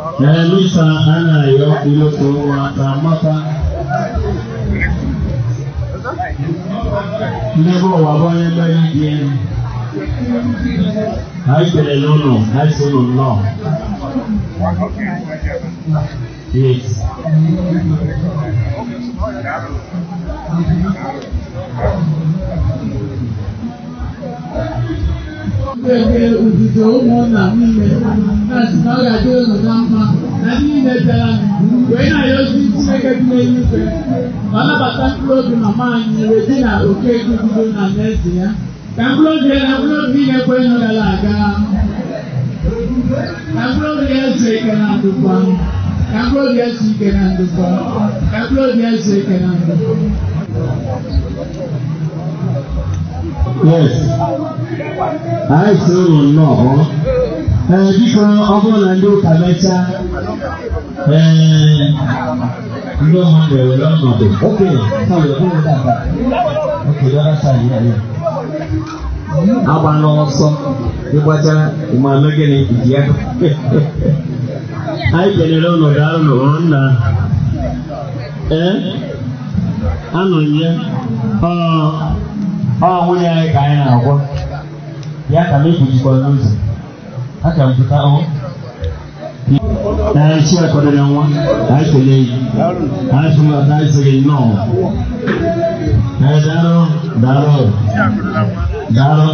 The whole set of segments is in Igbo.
Mr. Anayo Iloko Amaka. Ndebe ụwa bụ onye mmeri dị elu. Anyị kelele ụnụ, anyị sị ụnụ nnọọ. Yes. Eke ududo ụmụnna niile na-asị na ọ ga-adị ụnụ na mma na ndị niile bịara wee na-ayọzi Chineke dị n'eluigwe ma ọ nabata mkpụrụ obi mama anyị Regina Okeke Ududo na alaeze ya ka mkpụrụ obi ya na mkpụrụ obi niile kwenụ gara aga ka mkpụrụ obi ya zuo ike na ndokwa ka mkpụrụ obi ya zuo ike na ndokwa ka mkpụrụ obi ya zuo ike na ndokwa. Yes. Anyị sị ụnụ nnọọ. Ee, biko ọ bụrụ na ndị ụka mechaa, ee, ndị mmadụ ewere ọnọdụ. Okay, sorry, ọ bụghị that. Okay, the other side, yeah, yeah. Agba n'ọsọ, ịgbachara, ma mee gịnị, iji ya. Anyị kelere ụnụ, daalụ nụ, nna. Ee, anọ ya. Ọ nwunye anyị ka anyị na-agwa ya ka m ebujikwara n'ụzọ aka m pụta ọ ee chi akwadoro nwa anyị kelee gị anyị sị anyị sị gị nnọọ ee daalụ daalụ daalụ.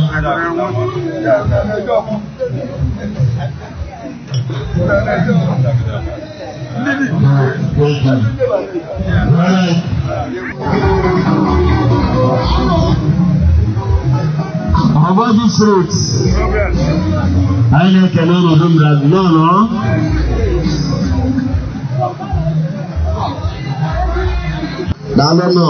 Thank you. All right. Ọbọdụ Street. Anyị na-ekele ụnụ dum na nnọọ. Daalụ nụ.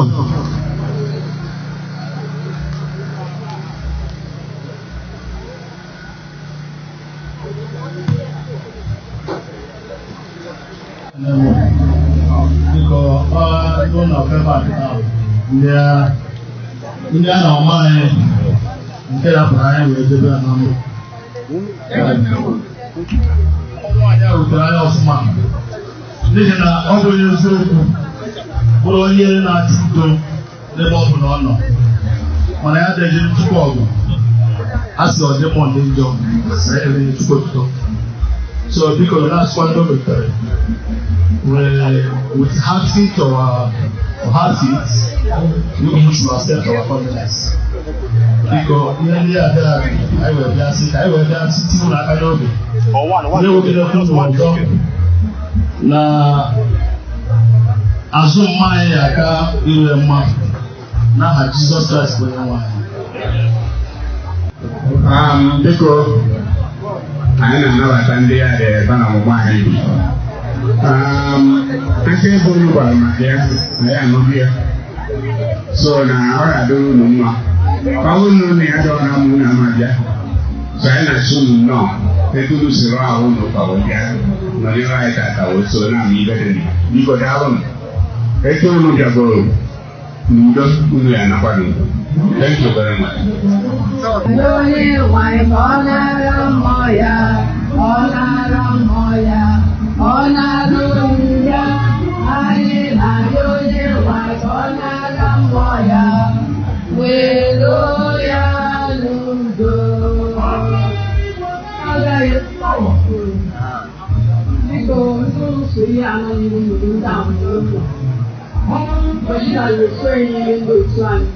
Biko ọ ụlọ ebe a kịta ndị a na-ọma anyị nke rapụrụ anyị wee debe ya na ndụ. Nwaanyị a rutere anyị ọfụma n'ihi na ọ bụ onye eziokwu bụrụ onye na-achụ udo n'ebe ọ bụla ọ nọ mana ya adịghị Chukwu ọgụ a sị ọ dị mmụọ ndị njọ na emenye Chukwu otuto. So biko na-asụkwa ndị o metere with hearty to our heart it, you should accept our condolence. Biko ihe ndị a bịara anyị wee bịa sị ka anyị wee bịa sị tinye ụlọ aka n'obi ndị nwoke na-ekwu n'ọzọ na azụ mma anyị aka ire mma n'aha Jizọs Kraịst bụ onye nwe anyị. Biko anyị na-anabata ndị a dị ebe na ọmụmụ anyị bi. Aka ebe unu gwara maka ya na ya anụghị ya so na ọ ga-adịrị unu mma ka ọ bụrụ na ya dọrọ na mụ na ama bịa so anyị na-asị unu nnọọ etu unu si rụọ ahụ unu ka wee bịa nọnyere anyị tata wee so na ama ibe dị biko daalụ etu unu bịagoro n'udo unu ya nakwa n'udo. Thank you very much. Onye nwanyị ka ọ nara mmụọ ya, ọ nara mmụọ ya, ọ nara ya, anyị na-arịọ onye nwanyị ka ọ nara mmụọ ya, welo ya n'udo. Biko, ndị ụsọ ihe anọ n'ihu n'udo ndị ahụ n'otu. Ọjị na-esu enyi ihe ndị otu anyị.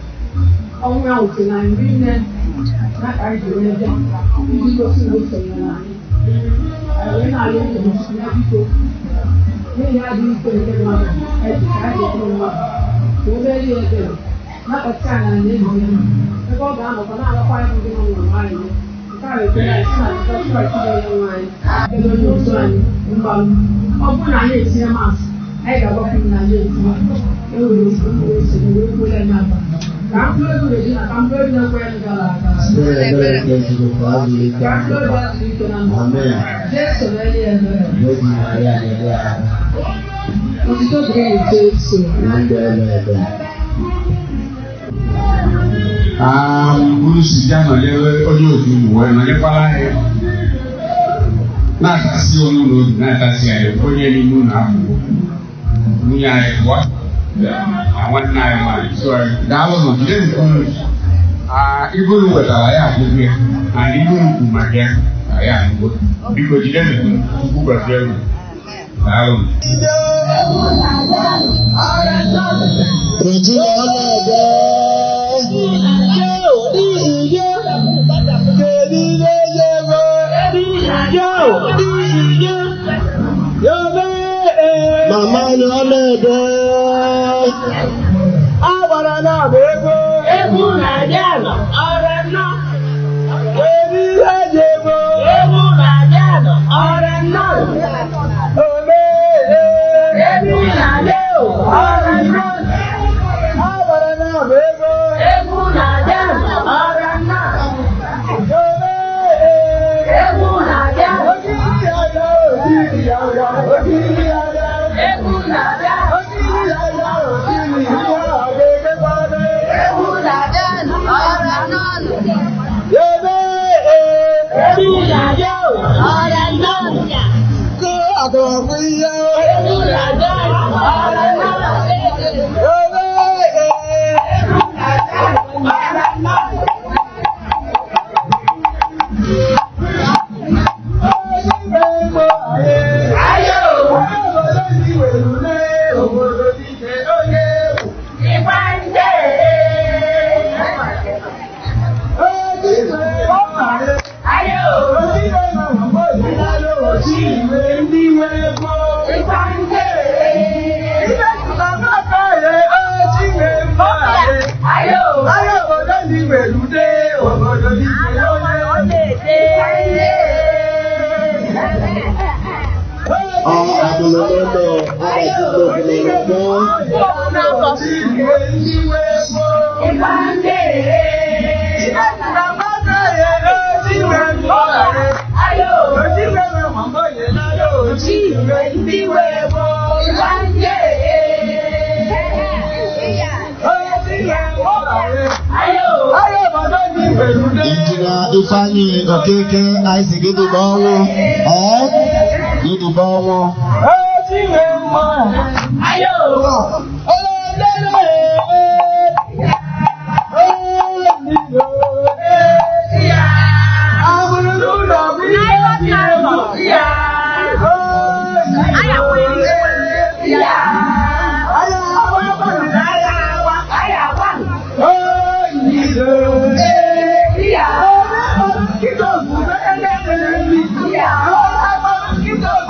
Ọnwụ ya wutere anyị rinne na ka anyị jiri wee bịa iji gosi na o sonyere anyị. Anyị wee na-arịọ ụmụ ya biko n'ihi adịghị ike nke mmadụ eji ka anyị ga-ekwu mmadụ ka o merie ya ebere na-akpọchi anyị na enyi ya ebe ọ ga-anọkọ na-alakwa anyị ndị nọ n'ụwa anyị nke a wetara anyị si na Jizọs Kraịst bụ onye nwe anyị ebe onye otu anyị mgbalụ ọ bụrụ na anyị etinye maasị anyị ga-agbapụ na anyị etinye ewere nsogbu wee kwuo ya n'aba ka mkpụrụ obi Regina ka mkpụrụ obi na-ekwe ya gara aga Ebere nke Chukwu ka ọ dị ike ka mkpụrụ obi azụ ike na ndụ. Amen. Jesu merie ya ebere. N'obi Maria na-ede ahụ. Otito dịrị Jesu. Na ndụ ebe ebe. Unu si bịa nọnyere onye otu unu wee nọnyekwara anyị. Na-atasị onwe unu obi, na-atasị anyị onye n'ime unu abụọ. Nwunye anyị pụọ na nwanne anyị nwaanyị. So daalụ nụ, jide nke unu. Ibe unu wetara ya akwụkwọ ya, and ibe unu kwu maka ya na ya anụgo. Biko jide nke unu, Chukwu gọzie unu. Daalụ nụ. Regina Ọnọdụ. Mama ni Ọnọdụ. Agbara na-agba ego. Egwu na-abịa nọ ọrịa nnọọ. Kedu ihe ji ego? Egwu na-abịa nọ ọrịa nnọọ. Omee. Egwu na-abịa ọrịa nnọọ. Agbara na-agba ego. Egwu na-abịa nọ ọrịa nnọọ. Omee. Egwu na-abịa. Ogiri ya ya, ogiri ya ya, ogiri ya ya. Egwu na-abịa. Ogiri ya ya, ogiri ya ya. Egwu na-abịa ọrịa nnọọ. Egwu na-abịa ọrịa nnọọ. Egwu na-abịa ọrịa nnọọ. Injinia Ifeanyi Okeke anyị si gị dịba ọnwụ ee gị dịba ọnwụ.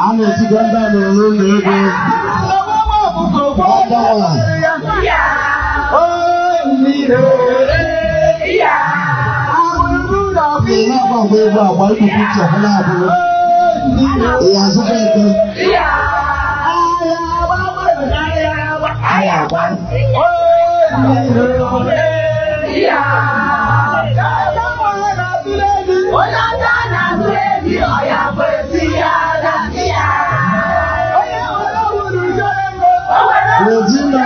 A na-esikwa ndị a na-ere ụlọ ego. Ọgbanwe. Ị na-agba mgbe egwu agba ikuku ntị ọbụla abụrụ. Ị azụkwa ego. Anyị agba. Regina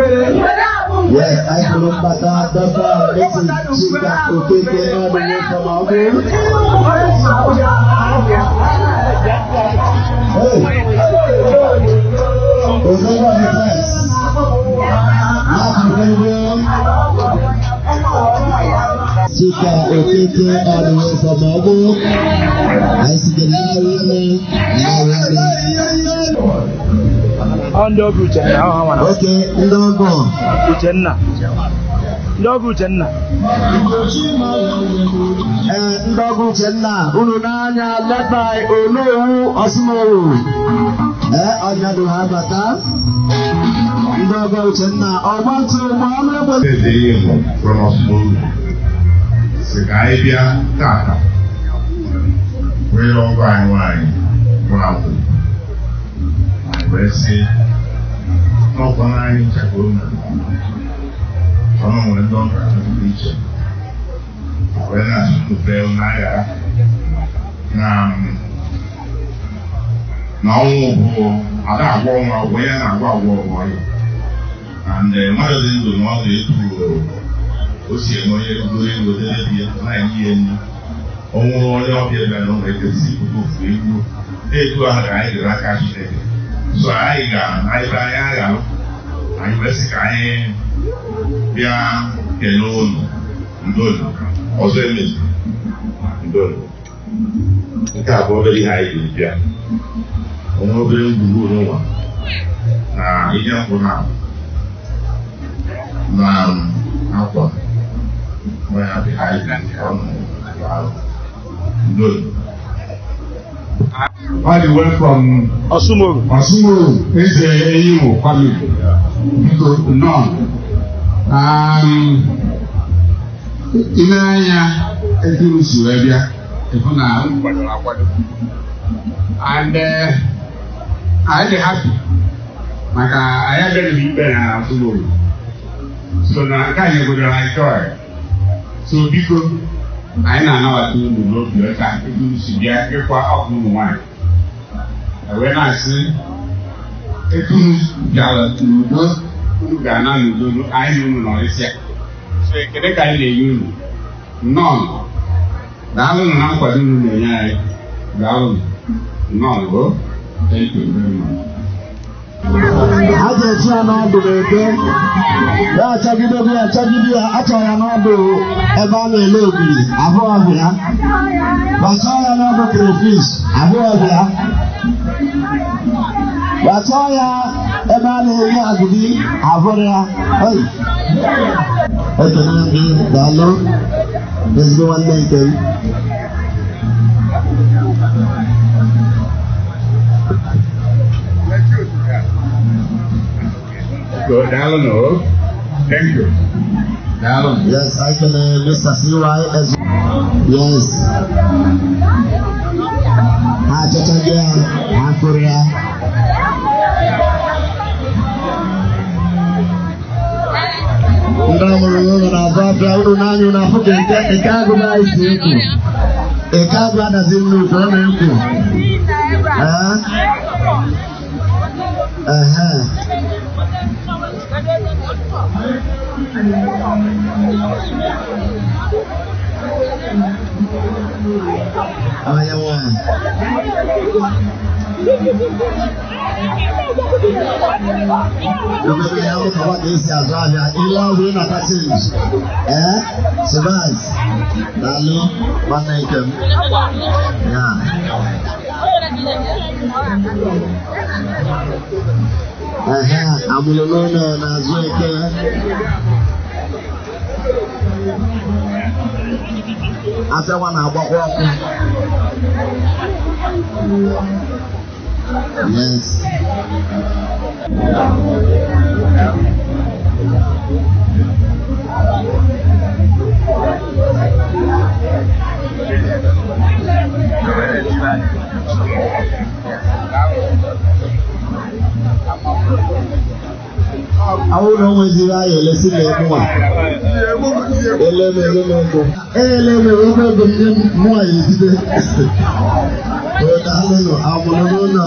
Yes, I remember that. This is Chika Okeke all the way from Abu. Hey, Ozoma defense. Not Chika Okeke all the way from Ogo. Anyị si gị nnọọ rinne, nnọọ rinne. Ọ ndị ọgọ Uchenna, ọ ha nwara. Okay, ndị ọgọ. Uchenna. Ndị ọgọ Uchenna. Ee, ndị ọgọ Uchenna, unu n'anya led by Onowu Osumowu. Ee, ọnya du ha bata. Ndị ọgọ Uchenna, ọgbatụ ma ọnụ egbe. Eze ihe from Osumowu si ka anyị bịa tata were ọgọ anyị nwaanyị nwụrụ anwụ. Anyị wee sị n'ọkwa anyị nchakwa na ọnụ nwere ndị ọgọ dị iche wee na-asụ ube n'aghara na na ọnwụ bụ ada agwọ nwa ọgwụ ya na-agwọ agwọ ọgwụ ya and mmadụ dị ndụ na ọ na-etu o si eme onye goro ego debe di ya na-enye ya nri ọnwụ onye ọbịa bịara n'ụlọ ekesi ikuku ofu egwu etu ahụ ka anyị dịrị aka Chineke so anyị ga anyị be anyị aghalụ anyị wee sị ka anyị bịa kelee ụnụ ndonu ọzọ emezi ndonu nke a bụ obere ihe anyị jiri bịa onwe obere ngwugwu n'ụwa na ihe nkwụ na na akwa onye bụ ihe anyị jiri ọnụ ndonu. All the way from Osumoru. Osumoru, Eze Eyimo family. Biko, nnọọ. I nee anya etu unu si wee bịa, ịhụ na unu kwadoro akwado. And anyị dị happy maka anyị abịaghị ikpe na Osumoru. So na nke a nyegodoro anyị joy. So biko, anyị na-anabata unu n'obi ọcha etu unu si bịa ịkwa ọgwụ ụmụ nwaanyị. Wee na-asị etu unu bịara n'udo, unu ga-ana n'udo, anyị na unu nọrịsịa. So ekele ka anyị na-enye unu. Nnọọ. Daalụnụ na nkwado unu na-enye anyị. Daalụnụ. Nnọọ o. Thank you very much. A ga-echi ya n'ọdụ n'eke ya achagide ya achagide ya achọ ya n'ọdụ ebe a na-ele ogiri ahụ ọbịa gbachaa ya n'ọdụ crayfish ahụ ọbịa gbachaa ya ebe a na-eri agidi ahụrụ ya. Hey! Ekene m gị, daalụ ezigbo nwanne nke m. So, daalụnụ o. Thank you. Daalụnụ. Yes, I can, Mr. CY as yes. Ha achọchaghị ya, ha fụrụ ya. Ndị amụrụ n'ụlọ na-azụ afịa uru n'anya unu afụ ka nke nke agụ anyị si ekwu. Nke agụ adazi nnukwu ọ na-ekwu. Ee? Ehe. Onye nwanyị. Obodo ya bụ kọwa ka esi azụ ahịa ile ọgwụ ịnata chenji. Ee, Subaz, daalụ nwanne nke m. Ya. Ehe, amụrụ n'ụlọ na-azụ eke. Afịawa na-agbakwa ọkụ. Yes. Awụ na onweziri anyị elesi na emu a. Ele m ele m ego. Ele m ego ego m nye m mụ a ezide. Daalụnụ, amụrụ n'ụlọ.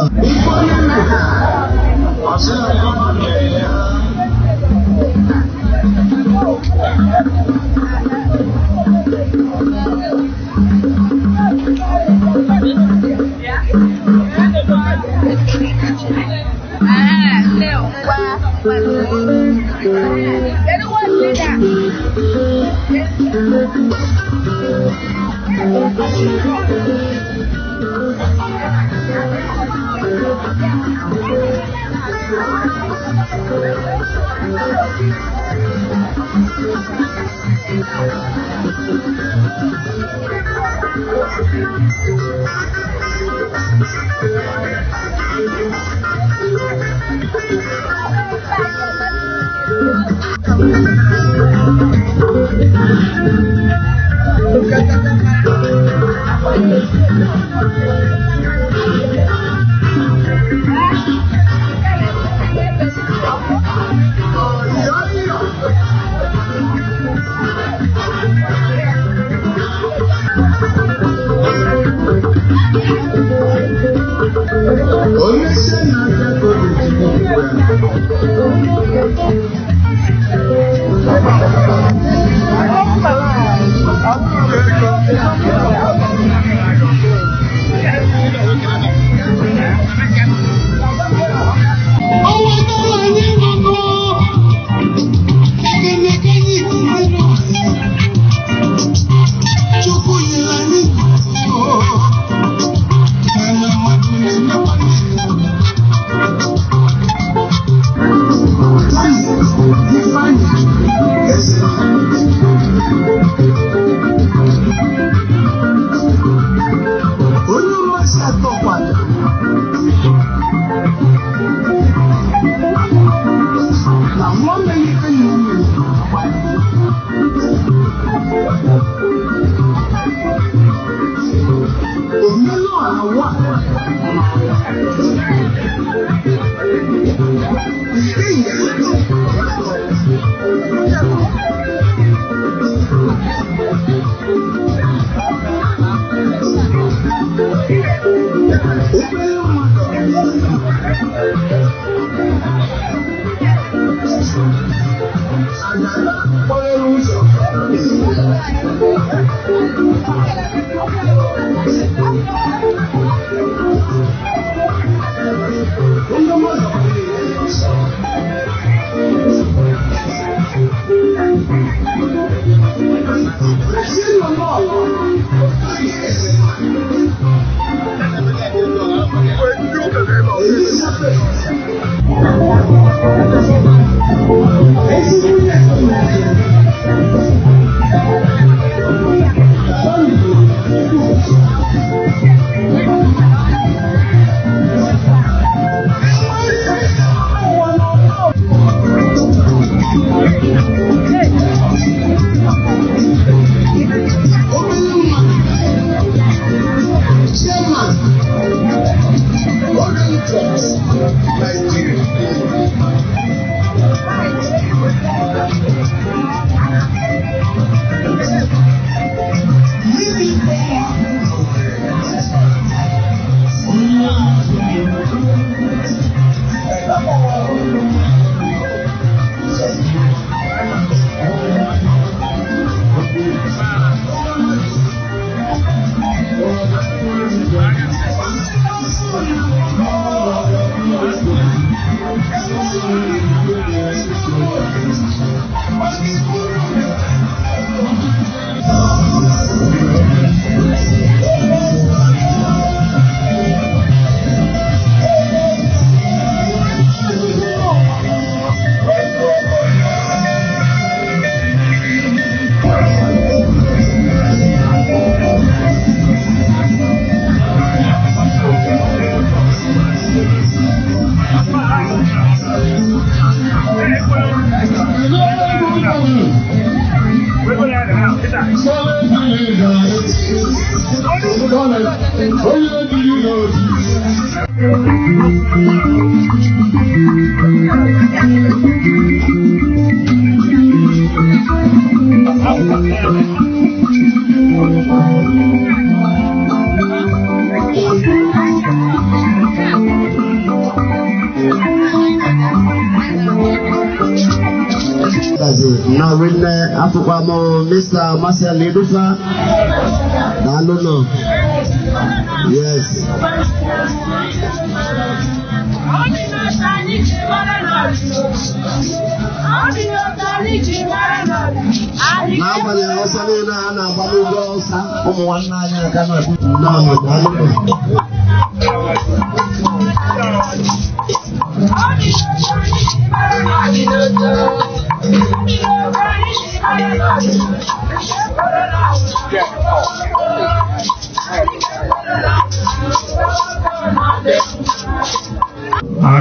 Na wele afụkwa m Mr. Marcel Edufa daalụ nọ. Yes. N'agbanyeghị ọsọ niile a na-agba n'ugwu Awụsa, ụmụ nwanne anyị aka na-abụ nnọọ daalụ nọ.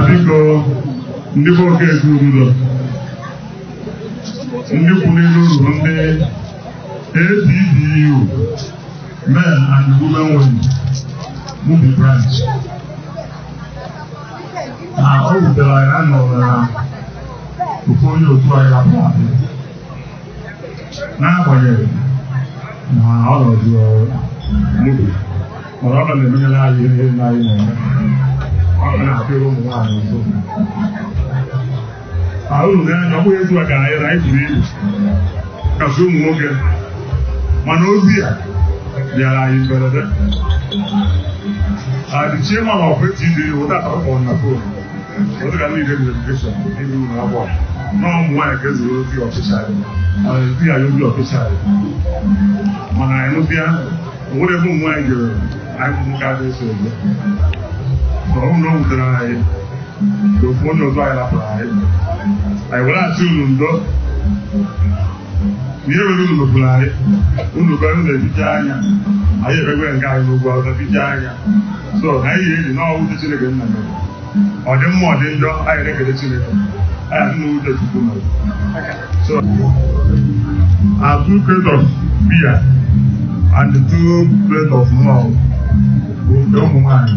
Biko, ndị bụ Okeke Ududo, ndị kwu n'elu uru, ndị APDU men and women wing Mubi branch, na o wutere anyị anọrọ na ofu onye otu anyị rapụ ahụ, n'agbanyeghị na ọnọdụ Mubi, mana ọ na-emenyere anyị ihe na anyị na-eme. Ọ na-apịrị ụmụ nwaanyị nso ahụ n'anya. Ọ bụghị etu a ka anyị na anyị buru ibu kasị ụmụ nwoke, mana ozi a bịara anyị mberede. The chairman of ATD without on na phone otu ka niile verification ime ụlọ akwụkwọ na ụmụ nwaanyị ka ezuru ozi official, ezi anyị ozi official, mana anyị nụbịa onwere ebe ụmụ nwaanyị jere, anyị ụmụ nwoke adịghị eso eze. Ọ bụrụ na o wutere anyị na ofu onye ọzọ anyị rapụrụ anyị, anyị were achị unu ndo na ihe mere unu mepụrụ anyị. Unu bịara, unu ebicha anya, anyị emegwe nke anyị n'ugwu Awụsa bicha anya. So na anyị ga-eji n'ọwụ uche Chineke nna mere. Ọ dị mma, ọ dị njọ, anyị na-ekele Chineke, anyị adị n'uche Chukwu mere. So two crates of beer and two crates of malt bụ nke ụmụ nwanyị.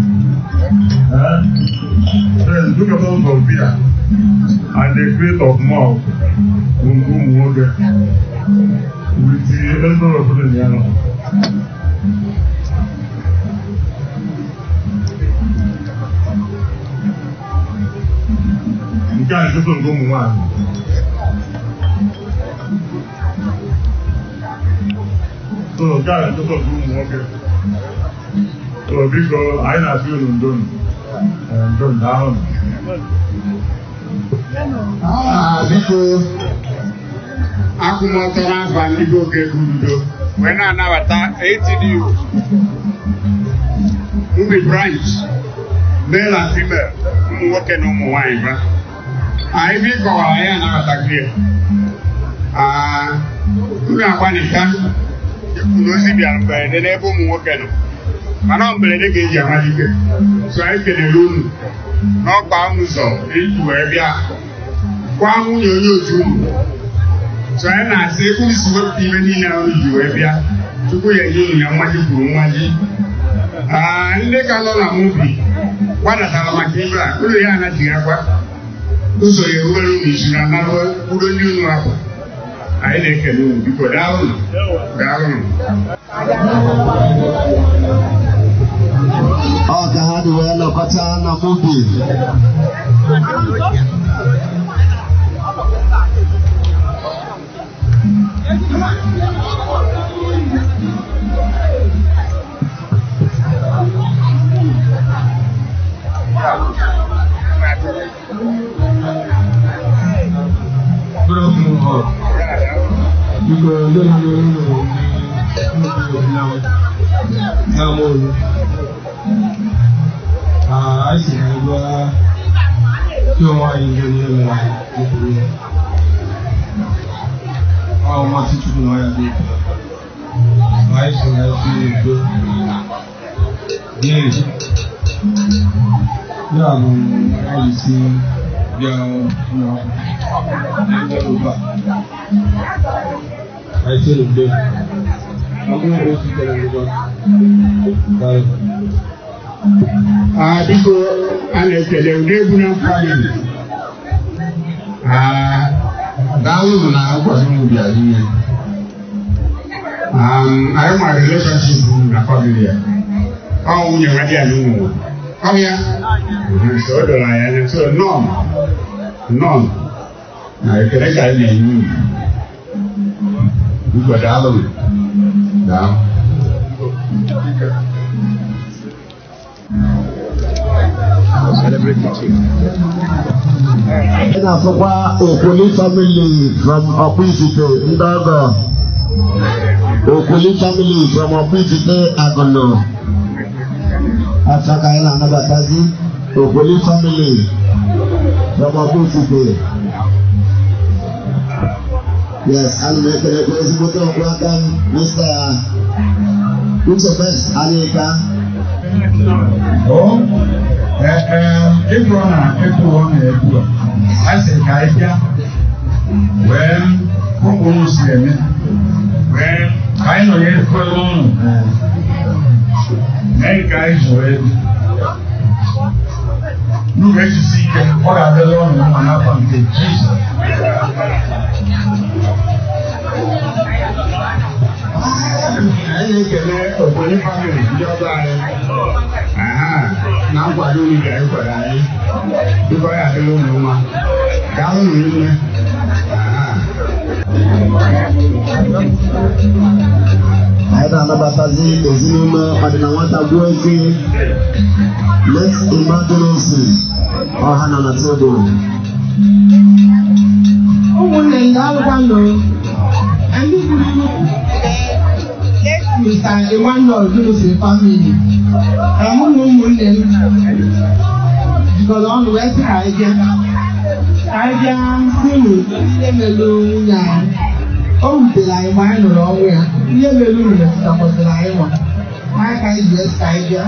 Then two bottles of beer and a crate of malt bụ nke ụmụ nwoke with the envelope dị ya nọ. Nke a nkịtụ nke ụmụ nwanyị. So nke a nkịtụ nke ụmụ nwoke. So biko, anyị na-asị unu ndo ndo, daalụ. Biko, akwụmọtọ n'afa ndị bụ Okeke Ududo wee na-anabata ATDU Mubi branch, male and female, ụmụ nwoke na ụmụ nwanyị ba. Anyị bi kọwara ya anabatakwu ya. Unu agbanịka na ozi bịara mberede n'ebe ụmụ nwoke nọ, mana ọ mberede ka eji amalite. So anyị kelere unu n'ọkpa ụzọ iji wee bịa kwa nwunye onye otu unu. So anyị na-asị ebe unu si wepụta ibe niile ahụ ji wee bịa, Chukwu ya enye unu ya mmaji kwuru mmaji. Ndị ka nọ na Mubi gbadatara maka ibe a, unu ya anachighakwa ụzọ ya erubere unu isi na narụ kwudo ndị unu akwa. Anyị na-ekele unu. Biko, daalụnụ, daalụnụ. Ọ ka ha dị wee nọkọta na Mubi. Good afternoon, all. Biko, ndị na n'ụlọ ndị na-ama olu. Anyị si na ebe si onwe anyị ndị onye mere anyị n'okpuru ya. Ọ mmasị Chukwu na ọ ya dị ụtọ. Anyị si na esi udo. N'ihi ya bụ anyị si bịa ụlọ akwụkwọ na ebe a. Anyị si n'udo. Ọ bụrụ na o sitere ngwa. Daalụ. Biko, a na-ekele ụdị egwu na family. Daalụ na nkwado unu bịara ihe. Anyị nwere relationship unu na family ya. Ọ nwunye nwa di ya na ụmụ nwe. Ọ ya? So o doro anyị anya. So nnọọ, nnọọ, na ekele ka anyị na-enye unu. Biko, daalụ. Daalụ. Ị na-afụkwa Okwuli family from Ọkpụifite, ndị ọgọ Okwuli family from Ọkpụifite Agụlụ afọ ka anyị na-anabatazi Okwuli family. from Ogbufugbe. Yes, ana m ekelekwa ezigbote ọkwụ aka m Mr. Uche Best Anyika. Ịbụrụ na ekwuo na-ekwu a sị ka anyị bịa wee ụmụ si eme wee ka anyị nọnyere kwere ụnụ mee nke anyị ji wee bi n'ụlọ ejisi ike ọ ga-adịrị ụnụ mma n'afọ nke Jizọs. Anyị na-ekele Ogboni family ndị ọgọ anyị na nkwado unu ga-ekwere anyị biko ya adịrị unu mma daalụ unu nne. Anyị na-anabatazi ezinụlọ ọdịna nwata gbuo eze Let Imadunosi ọha nọ na tebụl. Ụmụnne m daalụkwanụ. Ndị buru ibu Mr. Emmanuel Dunusi family. Mụ na ụmụnne m jikọrọ ọnụ wee sị ka anyị bịa. Ka anyị bịa sị unu ihe mere nwunye anyị. O wutere anyị mgbe anyị nụrụ ọnwụ ya. Ihe mere unu metụtakwasịrị anyị nwa. Anyị ka anyị ji esi ka anyị bịa.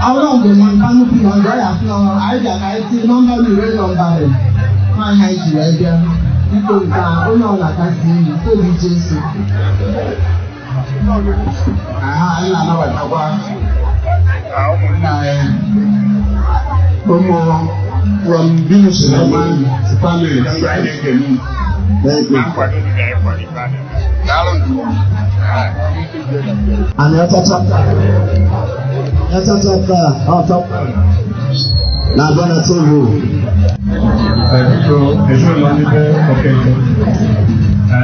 Ọrụ mgbe ma nka nnukwu na ọzọ ya asị na anyị bịa ka anyị tinye nọmba ure nọmba re. Nwaanyị anyị ji wee bịa. Biko nke a onye ọbụla kasị enyi tobi Jesu. Anyị na-anabatakwa ụmụnne anyị ụmụ from Venus family ndị anyị na-ekele unu. Thank you. Na nkwado unu ga-ekwado ife a na-eme. Daalụ nụ. And Ọcha chapter. Ọcha chapter ọtọ na-abịa na tebụl. Biko, ezinụlọ ndị be Okeke,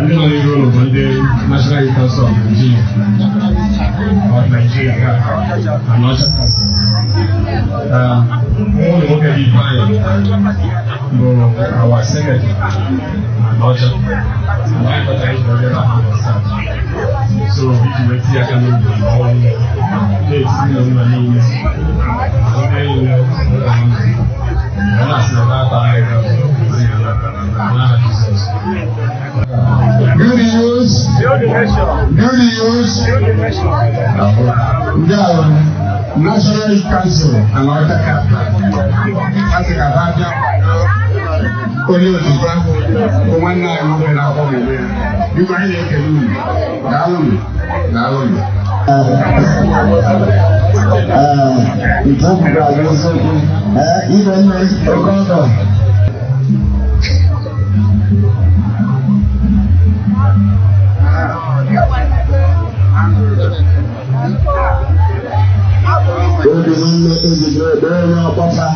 ndị nọ n'ihu ụlọ bụ ndị National Youth Council of Nigeria and Ọcha. Ụmụ nwoke dị Ifeanyị bụ our secretary na Ọcha. Anyị kpatara iji wee bịa ebe a n'ụbọchị taa. So iji wee tinye aka n'obi na ọnwa niile na-eti nne na nna niile ndị enyi ya ụlọ ha nọ. Na-asị na ata anyị n'aha Jizọs. Good news. Good news. Ndị a National Youth Council and Ọcha Chapter. A sị ka ha bịa kwado onye otu ha bụ nwanne anyị nwoke na-akpọ omume ya. Biko anyị na-ekele unu. Daalụ nụ. Daalụ nụ. Ee, nke o kwuru abụ eziokwu. Ee, ibe nne oke ọgọ. Obi nwanne ejijere ekpere onye ọkpọfa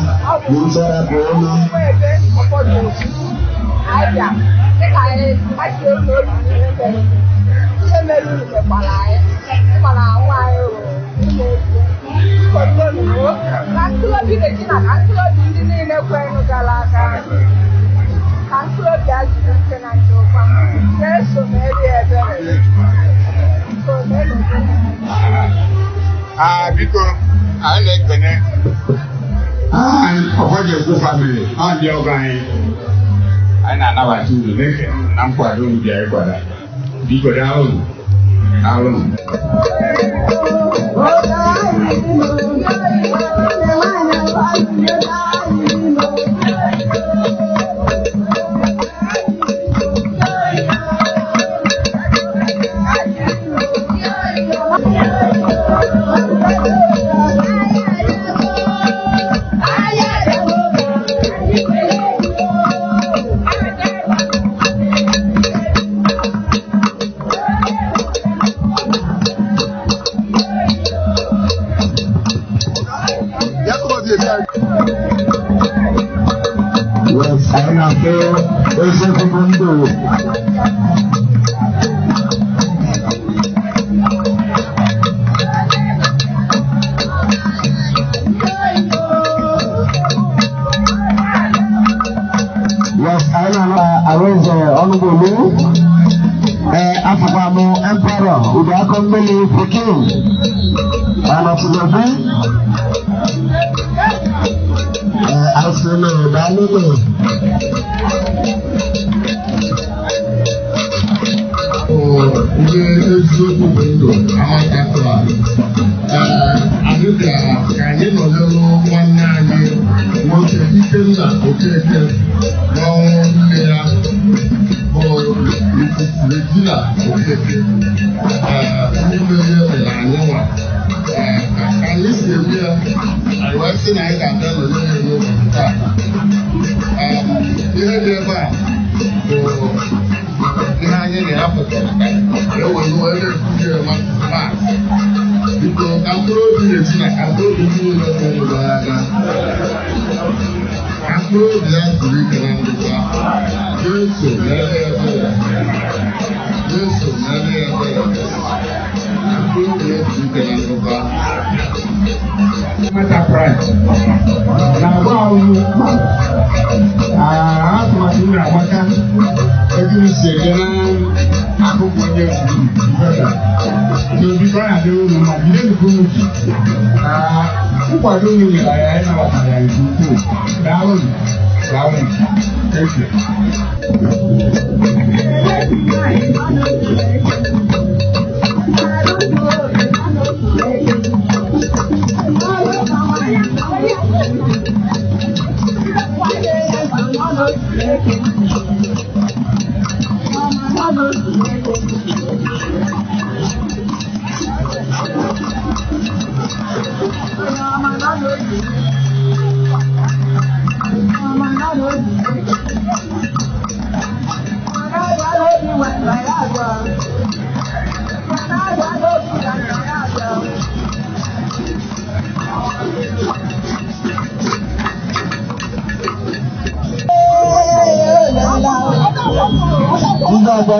bụ ntọrapụ ụlọ. Ihe mere unu mekwara anyị mana nwa anyị rụrụ ka mkpụrụ obi Regina ka mkpụrụ obi ndị niile kwerenụ gara aga ka mkpụrụ obi a zuru ike na nchekwa na-eso meri ebere so meri. Biko anyị na-ekene Ọfọdụekwu family ọ ndị ọgọ anyị anyị na-anabata unu na-ekene unu na nkwado unu bịa ịkwado anyị. Biko daalụ nụ. Daalụ nụ. Yes, anyị na-afụ eziokwu bụ ndụ. Yes, anyị na-anọ Arinze Ọnụgbolu. Ee, afụkwa m Emperor Udoakọ Mmiri Pikin. Ọnọtụlọbụ asịrị daalụnụ. Ndị eziokwu bụ ndụ amatatụla anyị bịara ka anyị nọnyelụ nwanne anyị nwoke Ikenna Okeke n'ọnwụ nne ya bụ Regina Okeke. Ndị mere mere anyị nwa ka anyị si eme ya, anyị wee sị na anyị ga-abịa nọnyere ya n'ụbọchị taa. Ihe dị ebe a bụ ihe anyị na-apụtara ewere wee na-ekwughị ma biko ka mkpụrụ obi na-esi na ka mkpụrụ obi ndị niile mere gara aga, ka mkpụrụ obi ya zuru ike na ndụkwa. Jesu mere ya ebere, Jesu mere ya ebere, ka mkpụrụ obi ya zuru ike na ndụkwa. Meta Pride na-agba ahụhụ atụmatụ na-agbaka ego si eje n'akụkụ onye n'obi ka ọ na-adịrị unu mma. Jide nke unu ji na nkwado unu nyere anyị, anyị nabatara ya nke ukwuu. Daalụnụ, daalụnụ. Thank you. Ndị ọgbọ.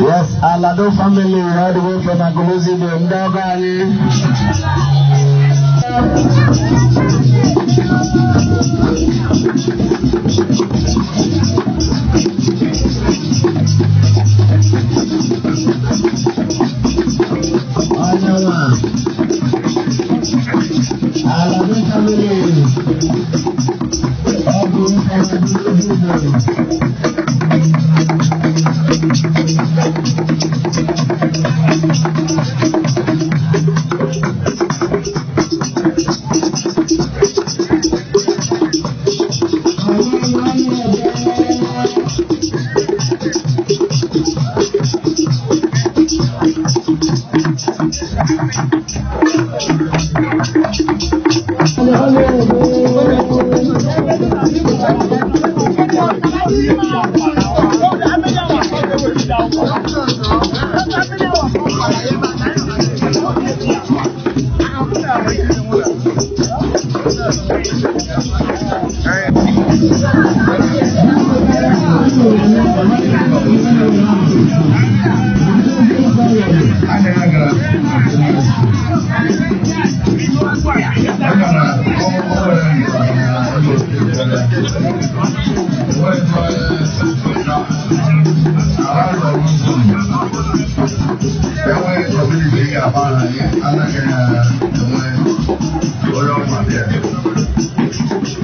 Yes, Alado family all the way from Agolozi, ndị ọgọ anyị. Onyenwa. Alado family. All the way from Agolozi.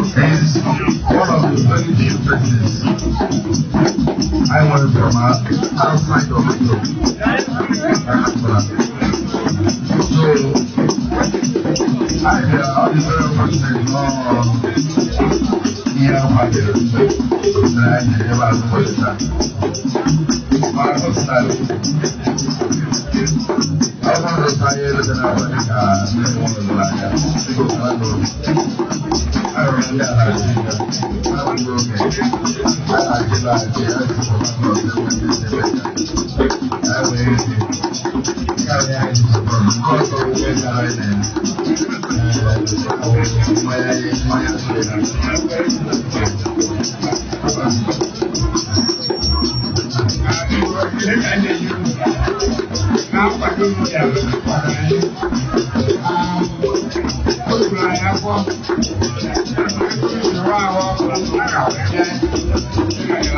One of the very few persons I went from outside of Europe. So, I the very fortunate no here that I never for that. My first time, I want to try it and I want to I remember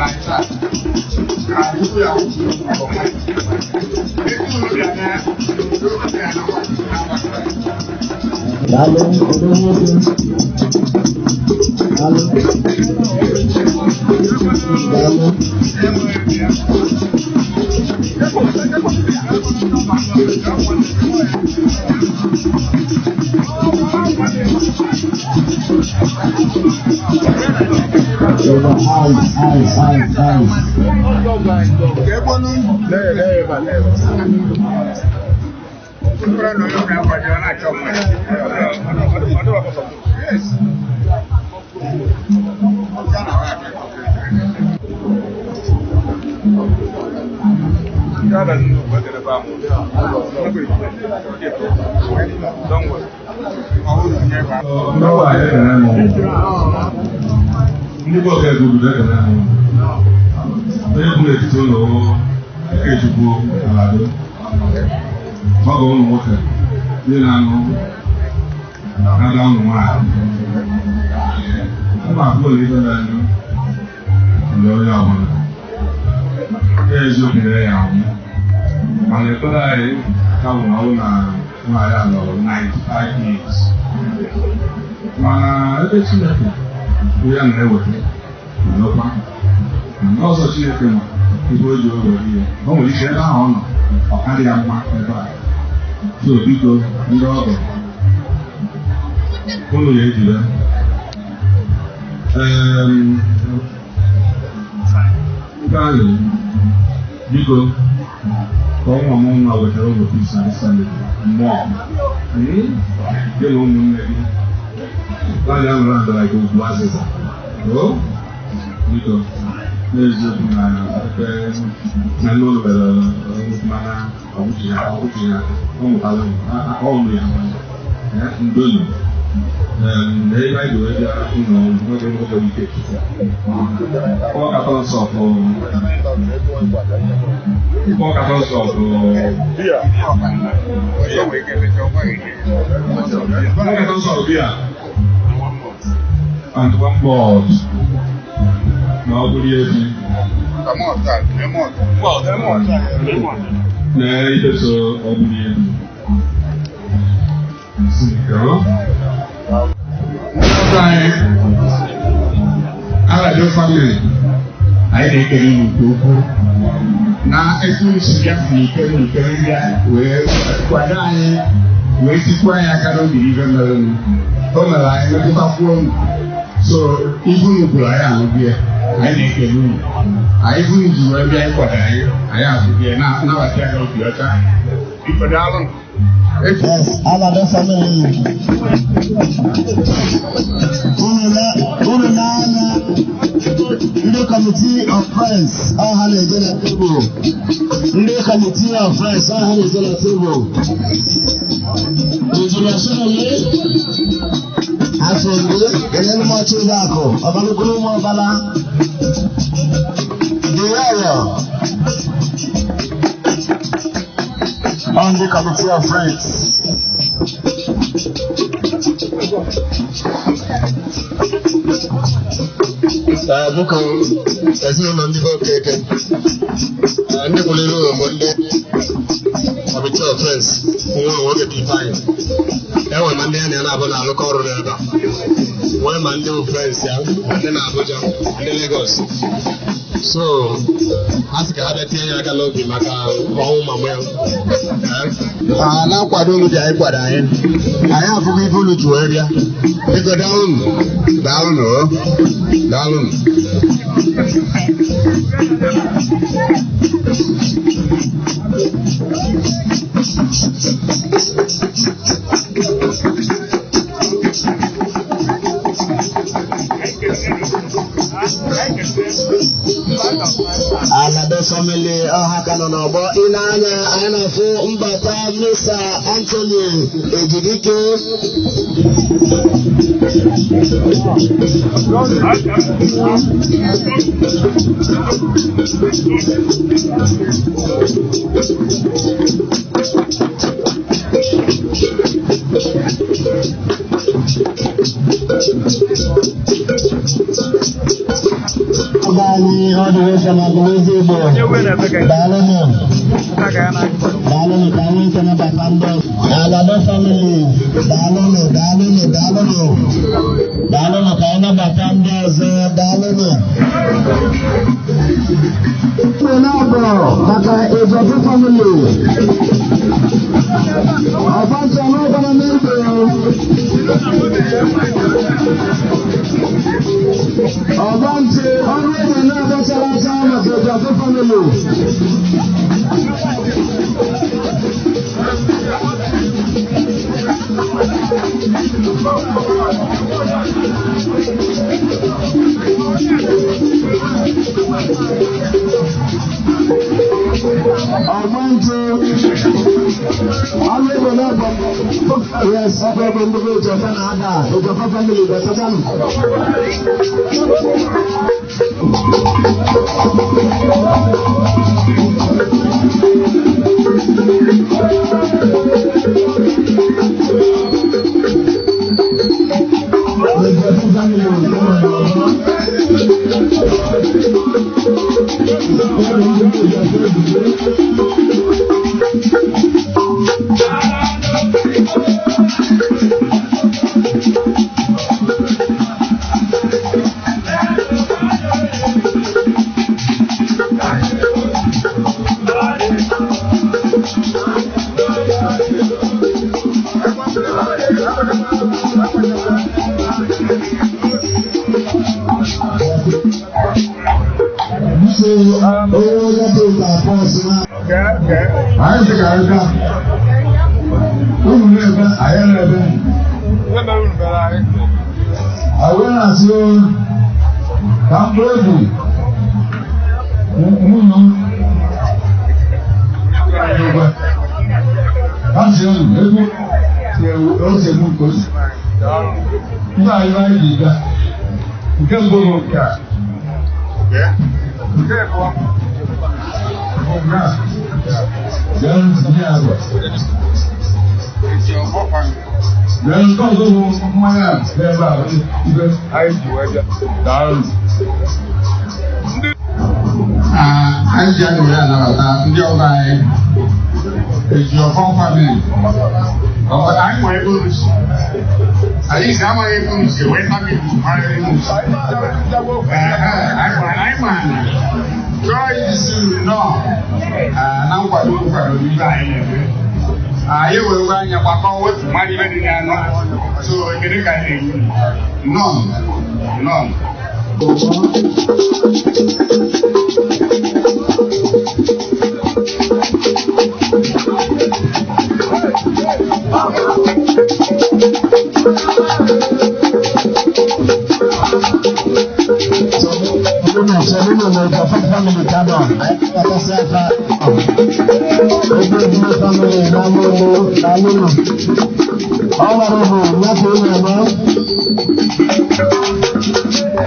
I Daalụ obere nwoke. Daalụ. Daalụ. Eyes, eyes, eyes, eyes. Ndị bụ ọka ego obodo ekene ahụ onye bụ n'etiti ụlọ Ikechukwu Alado ọgọ ụmụ nwoke ndị na-anụ na-ada ụmụ nwaanyị ụmụ akwụkwọ na ife na-anyụ ndị onye ọbụla ya eziokwu na ya ahụ mana ekpere anyị ka bụ na ọ bụ na nwaanyị a nọrọ 95 years mana ebe Chineke ya na-eweta ndokwa n'ọzọ Chineke ma ibe o ji owere ihe o nwere ike ebe ahụ ọ nọ ọ karịa ya mma ebe a so biko ndị ọgọ unu ya ejide Ifeanyị biko ka ọnwa m nwa wetara ụlọ peace and sanity mmụọ gị na ụmụnne gị Láti àwọn ọ̀rọ̀ àgbàlá ìgbò ògbó àṣẹṣà. Ó biko n'eziokwu na ebe na ndị ụlọ bịara mana ọgwụchi ya ọgwụchi ya ọ mụtara ọmụ ya ndonu na ebe anyị ga bịa ụlọ nwoke nwoke ike ọ katọ nsọ bụ ọ katọ nsọ bụ ọ katọ nsọ bịa and one board. Na ọ bụrụ ebi. Na ifeso ọ bụrụ ebi. Alado family, anyị na-ekele unu nke ukwuu na etu unu si bịa n'ike n'ike bịa wee kwado anyị wee tikwa anyị aka n'obi ife mere unu. O mere anyị metụtakwuo unu. So ibu unu gwụrụ anyị ahụ bịa, anyị na-ekele unu. Anyị ibu unu ji wee bịa ịkwado anyị, anyị ahụ bịa nabata ya n'obi ọcha. Biko daalụ. Yes, Alado family. Unu n'anya ndị committee of friends ọ ha na-eje na tebụl. Ndị committee of friends ọ ha na-eje na tebụl. Injinia Sonny Afọmgbe Elenumọchị Ụlọakụ Ọbalụkwuru ụmụ ọbala The on the committee of friends. Biko ezinụlọ ndị be Okeke ndị kwuliri ụlọ bụ ndị committee of friends nwa nwoke bụ Ifeanyị enwe ma ndị ya na ya na-abụ na-alụkọ ọrụ n'ebe a nwee ma ndị bụ friends ya ma ndị na Abuja ndị Lagos so ha sị ka ha bịa tinye ya aka n'obi maka ọnwụ mama ya. A na-akwado unu dị anyị kwado anyị anyị afụgo ife unu ji wee bịa biko daalụnụ daalụnụ o daalụnụ. Alado family ọha ka nọ n'ọgbọ ị na-anya anyị na-afụ mbata Mr. Anthony Ejidike. ọgọ anyị ọ dị nwoke na Agụlụeze Igbo. Daalụnụ. Daalụnụ ka anyị ike nabata ndị Alado family. Daalụnụ, daalụnụ, daalụnụ. Daalụnụ ka anyị nabata ndị ọzọ. Daalụnụ. Maka Ejofu family. Ọ̀fọ̀ntì ọlọ́gbọ́n n'igwe. Ọ̀fọ̀ntì ọrụ egbe na-abachara acha maka Ejofu family. Ọ̀fọ̀ntì ọrụ egbe na-abọ. Yes, ọkụ ebe ndị bụ Ejofu na-ada. Ejofu family batatanụ. Ejofu family Anyị sị ka anyị gaa. Unu na-ebe, anyị na-ebe. Anyị na-asị ka mkpụrụ obi nwunye m ha si unu ego o si emu nke o si. Ndị anyị anyị ji gaa. Nke mbụ bụ nke a. Nke abụọ bụ nke a. Then nke ọzọ bụ mmanya a n'ebe a ibe anyị ji wee bịa. Daalụ. Anyị ji aṅụrị anabata ndị ọgọ anyị Ejiọfọ family. Anyị nwere ebe unu si. Anyị si amaghị ebe unu si wee family mara ebe unu si. Anyị ma na chọọ isi nnọọ na nkwado nkwado ibe anyị na-eme. Anyị were anya gbakọ wepụ mmadụ ibe dị n'anụ. So ekele ka anyị na-enye unu. Nnọọ nnọọ.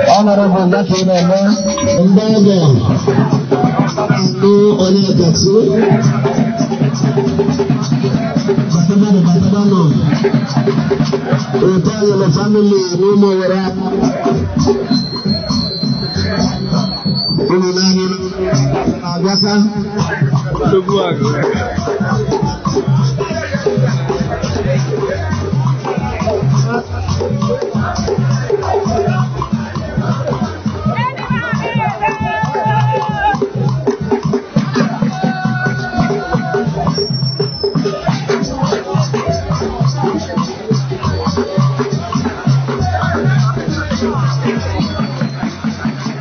Honorable Nathaniel Ndege Ndu Onyekachi Batabano Batabano Ụtọnyere family n'ụmụ were unu naanị na-abịaka.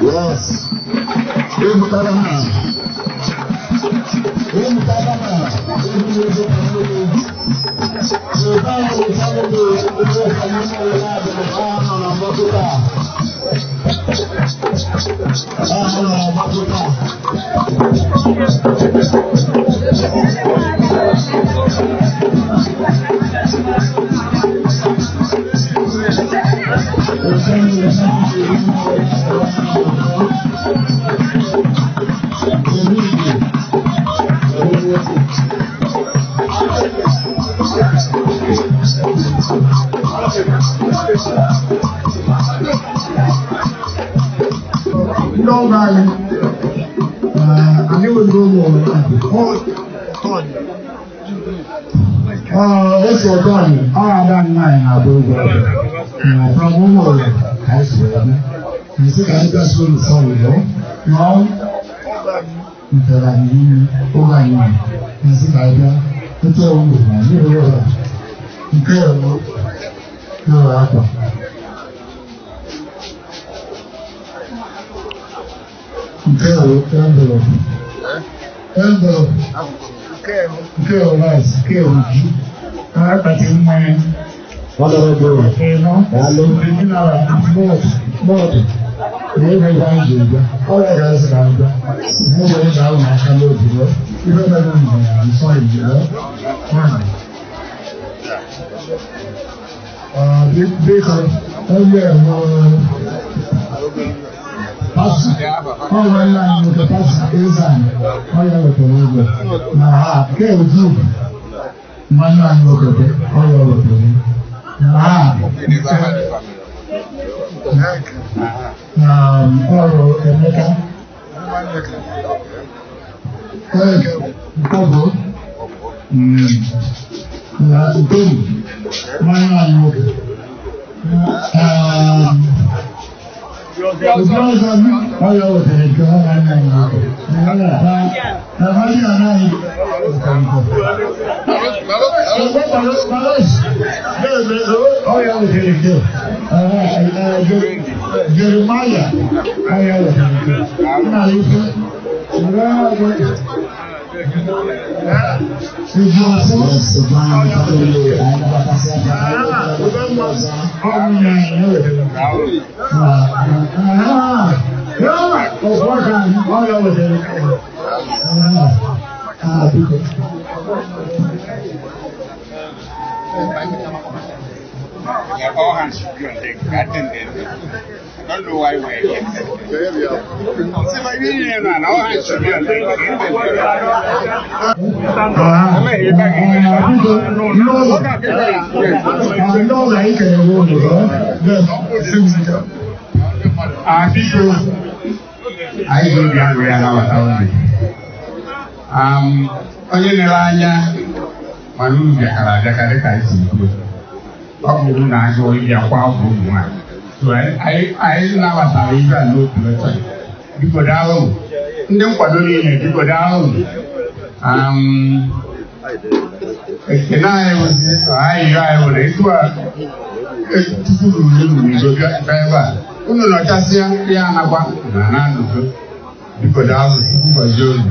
Yes. Ndị ọgọ Anyị nwere ụmụ ose ọtọọnụ ọ ada nwaanyị na-agba egwu ọbịa from ụmụ ụlọ ka anyị si wee bịa nsị ka anyị gasị ụlọ sọ̀rọ̀ lọ nọ ntere anyị imi oge anyị nwere nsị ka anyị bịa etu ọgwụ na anyị rụrụ ụlọ nke ewu n'ụlọ akwa nke ewu envelope envelope nke ewu rice nke ewu ji akpati mmanya. Honorable. Ịnọ. Daalụ. Mineral mọọdụ na ego ebe anyị ji bịa. Ọrịa ga-esi na abịa. Mụ wee daa ụmụ aka n'obi ya. Ibe mere m bụ ya nsọ iji ya. Nwaanyị. Biko, onye nwụrụ pasta. Ọ nwanne anyị nwoke pasta Ezan. Ọ ya wetara ego. Na ha nke otu nwanne anyị nwoke ọ ya wetara ego. Na ọrụ Emeka Nkobo na Nkobu nwanne anyị nwoke obi ọzọ ọ ya wetara nke ọ nwanne anyị nwoke na ha dị anaghị Jeremiah, Yes, Obama family, anyị nabatasị Yeah, all hands should be on deck. I didn't. I don't know why we're here. See, my man, all hands should be on deck. Anyị ji obi aṅụrị anabata unu. Onye lere anya mana unu bịakara abịaka dịka anyị si kwuo. Ọ bụrụ na agụụ ịbịa kwa afọ ụmụ nwaanyị. So anyị nabatara ibe a n'obi ọcha. Biko daalụ ndị nkwado niile, biko daalụ. Ekene anyị wụzi anyị yọọ anyị were etu a tupu ruru uru n'udo bịa ebe a. Unu nọchasịa ya anakwa na na n'udo. Biko daalụ, Chukwu gọzie unu.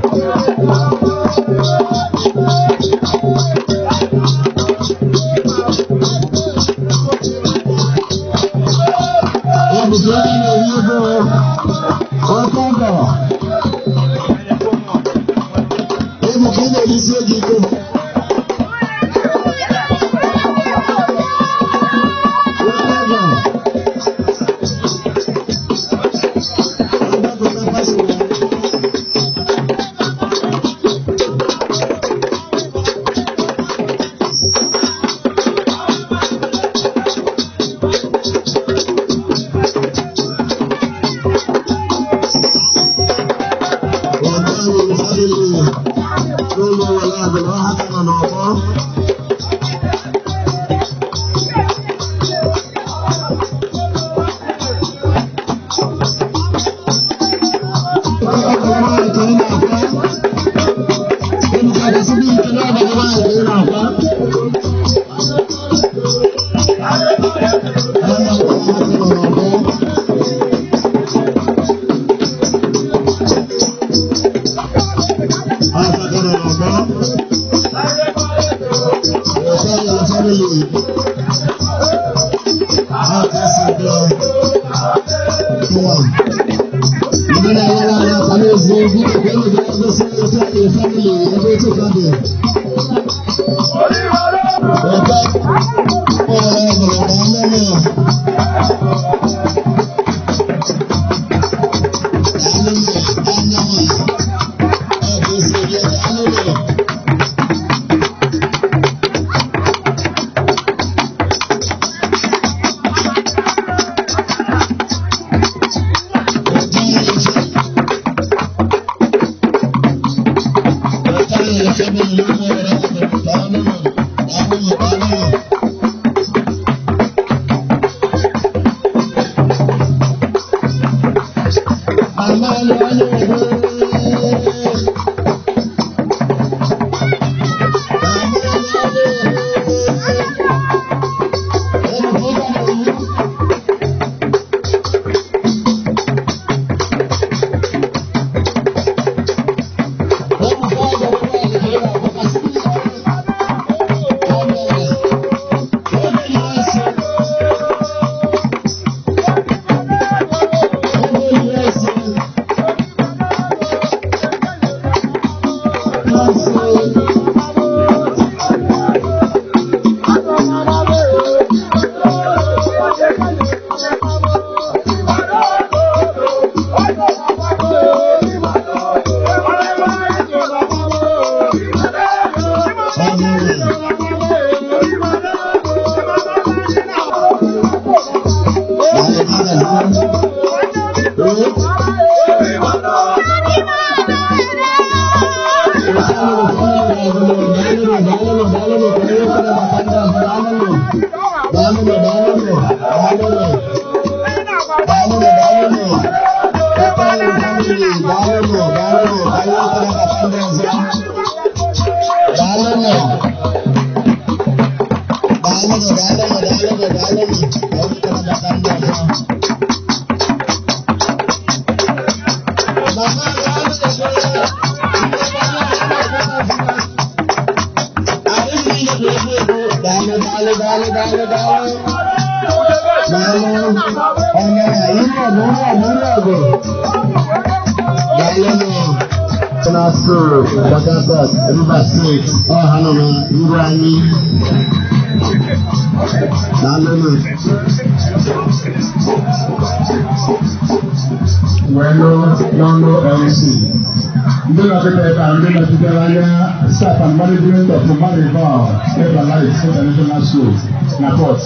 Staff and management of Marival Everlight International School na Port.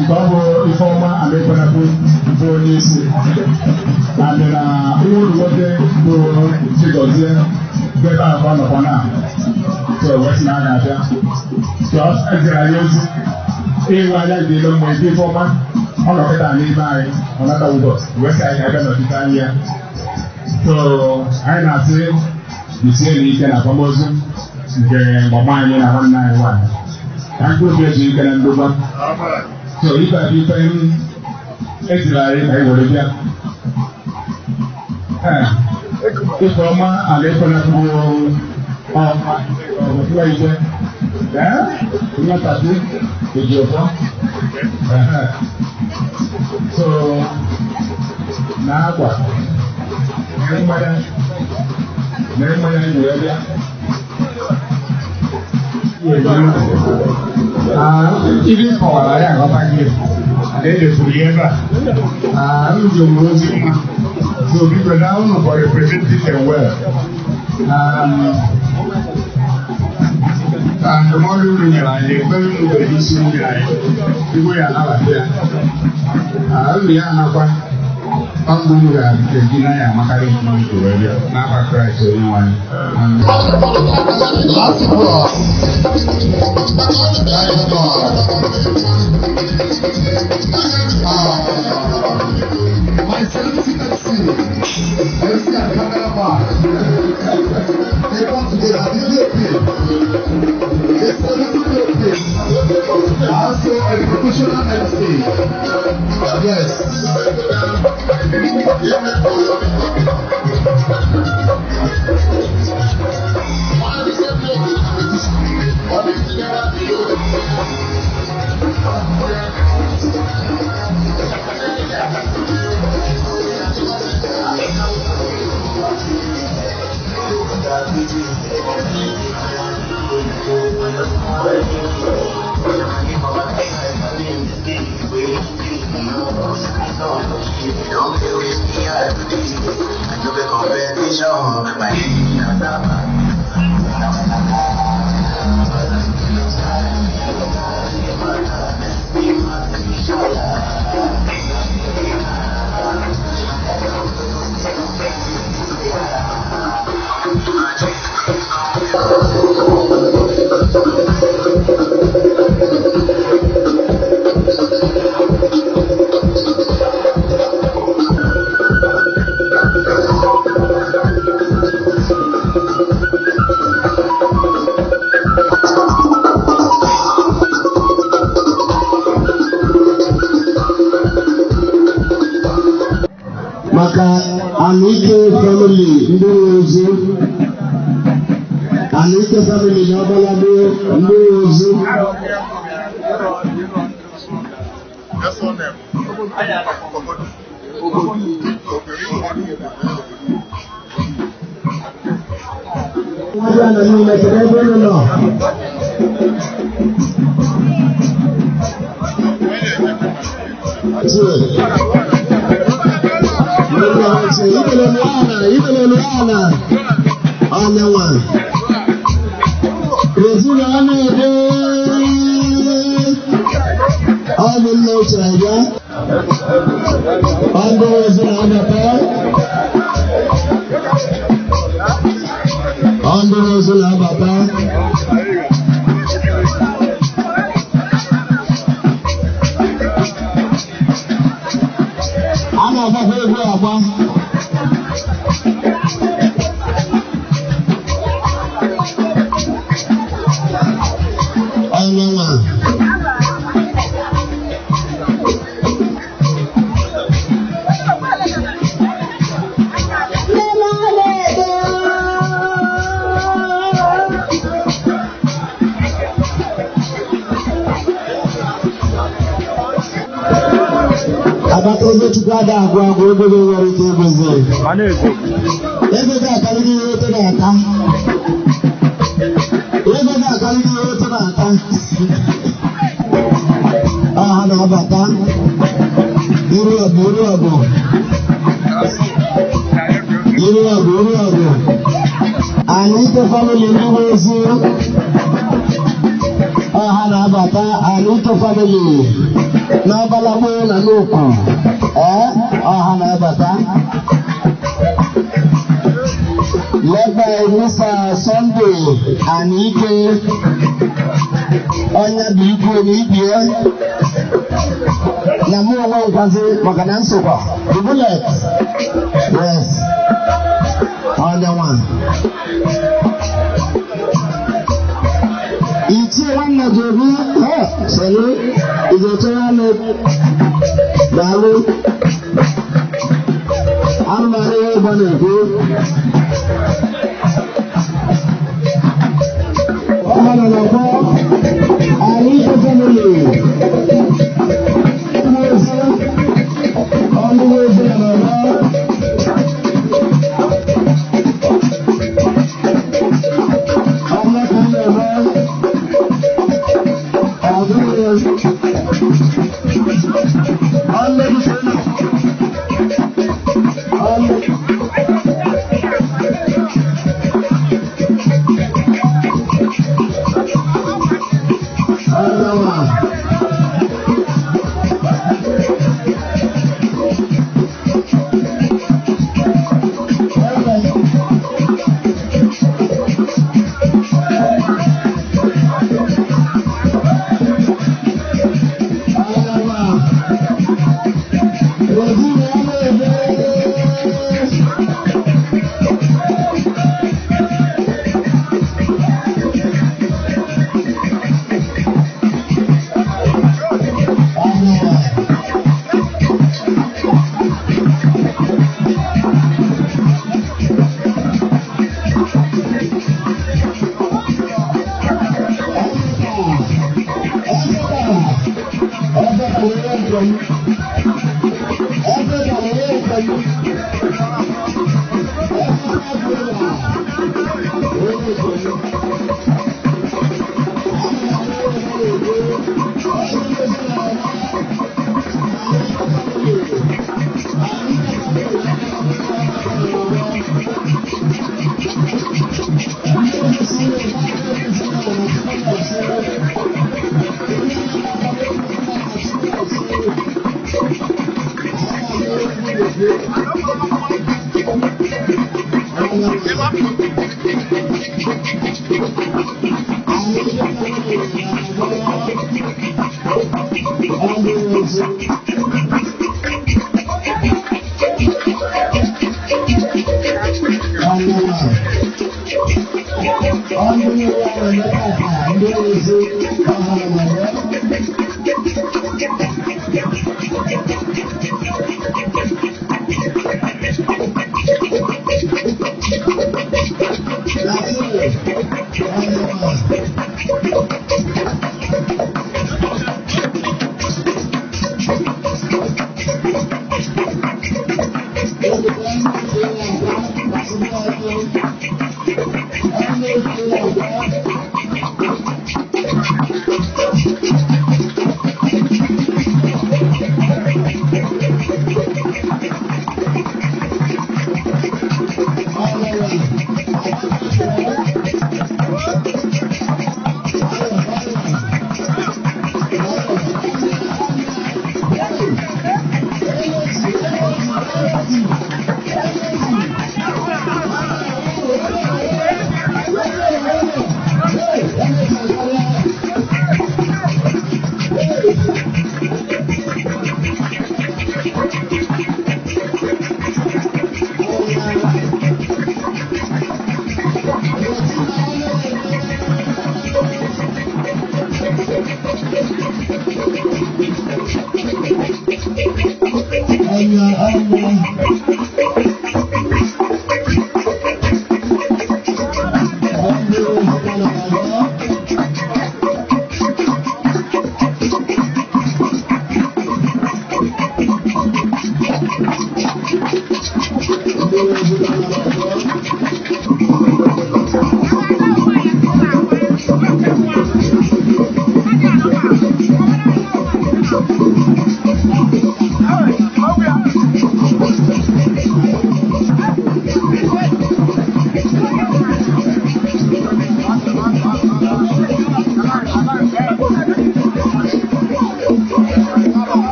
Nke ọ bụ Ifeọma Amekwanapụ bụ onye isi. And na ụlọ nwoke bụ Chigozie bụ ebe a ka ọ nọkwa na. So wee na a ga-abịa. So e ziri anyị ozi ịhụ anya dị elu mgbe ebe Ifeọma ọ nọkịta n'ebe anyị ọ nata ụgwọ wee sị anyị abịa nọchite anya ya. So anyị na-asị jisie n'ike na akwamozu nke mama anyị na nwanne anyị nwaanyị ka mkpụrụ obi eji ike na ndokwa. So ife a bụ ife eziri anyị ka anyị were bịa. Ifeọma Alaekwenapụ ọma ije nwatati Ejiofọ. So na akwa mmanya na mmanya wee bịa. Ibe kọwara ya aghọta gị na edefuru ya ebe a m ji omume ozi mma. So biko na unu for representing them well. Ndụmọdụ unu nyere anyị, ekpere unu nwere isi unu nyere anyị, igwe ya anabata ya. Unu ya anakwa ọgwụ unu ga-eji na ya amakarị nke wee bịa n'afa Kraịst onye nwe anyị. My celebrity MC, MC and cameraman, they come together, DJP, the celebrity DJP, also a professional MC, yes. Anike family ndị nwe ozu. Anike family na Ọbalagbo ndị nwe ozu. Nwa nọ n'ime, kedu ebe unu nọ? Ibele onyenwa ezinụlọ na-ede ọ bụ nna ochie ya ọ bụ ezinụlọ ọ bụrụ ozu na-abata. A na-agbakwa egwu agba. Onye nwa agbata oge Chukwu ada agwụ agwụ, ego gị nwere ike ịgụzi ego gị akarịrị ihe ote na-ata, ego gị akarịrị ihe ote na-ata. Ọha na-abata iru ọgụ, iru ọgụ, iru ọgụ, iru ọgụ. Anike family ndị nwe ozu, ọha na-abata. Anike family n'Ọbalagbo na n'Okwu, ee, ọha na-abata. Led by Mr. Sunday Anike, onye bụ ikwu na ibie na mụ onwe nkwazi maka na nsokwa the bullet. Yes, onye nwa ichie nwanne Jobi selu izetara anụ daalụ anụmanụ ihe ịgba na-ekwu ọha nọ n'ọgbọ. Anike family ozi ọnụ ozi nọ n'ọgbọ. Ọnụ ka m na-eme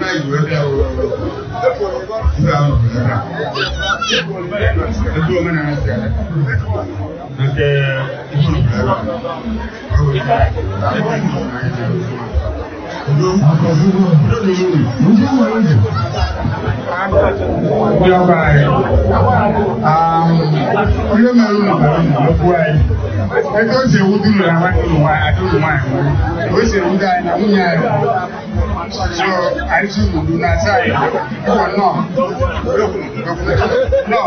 Ife anyị wee bịa ife ahụ ebe a. Etu omenala si adị. Na nke ife unu ebe a. Ọ bụ ife udo udo dị uru. Ndị ọgọ anyị, onye mere unu mere unu n'okwu anyị. Etu o si ewute unu na nwanne unu nwaanyị, ada unu nwaanyị nwụrụ. O si ewute anyị na nwunye anyị nwụrụ. So anyị si unu na asa anyị. Ịkwọ nnọọ. Nnọọ.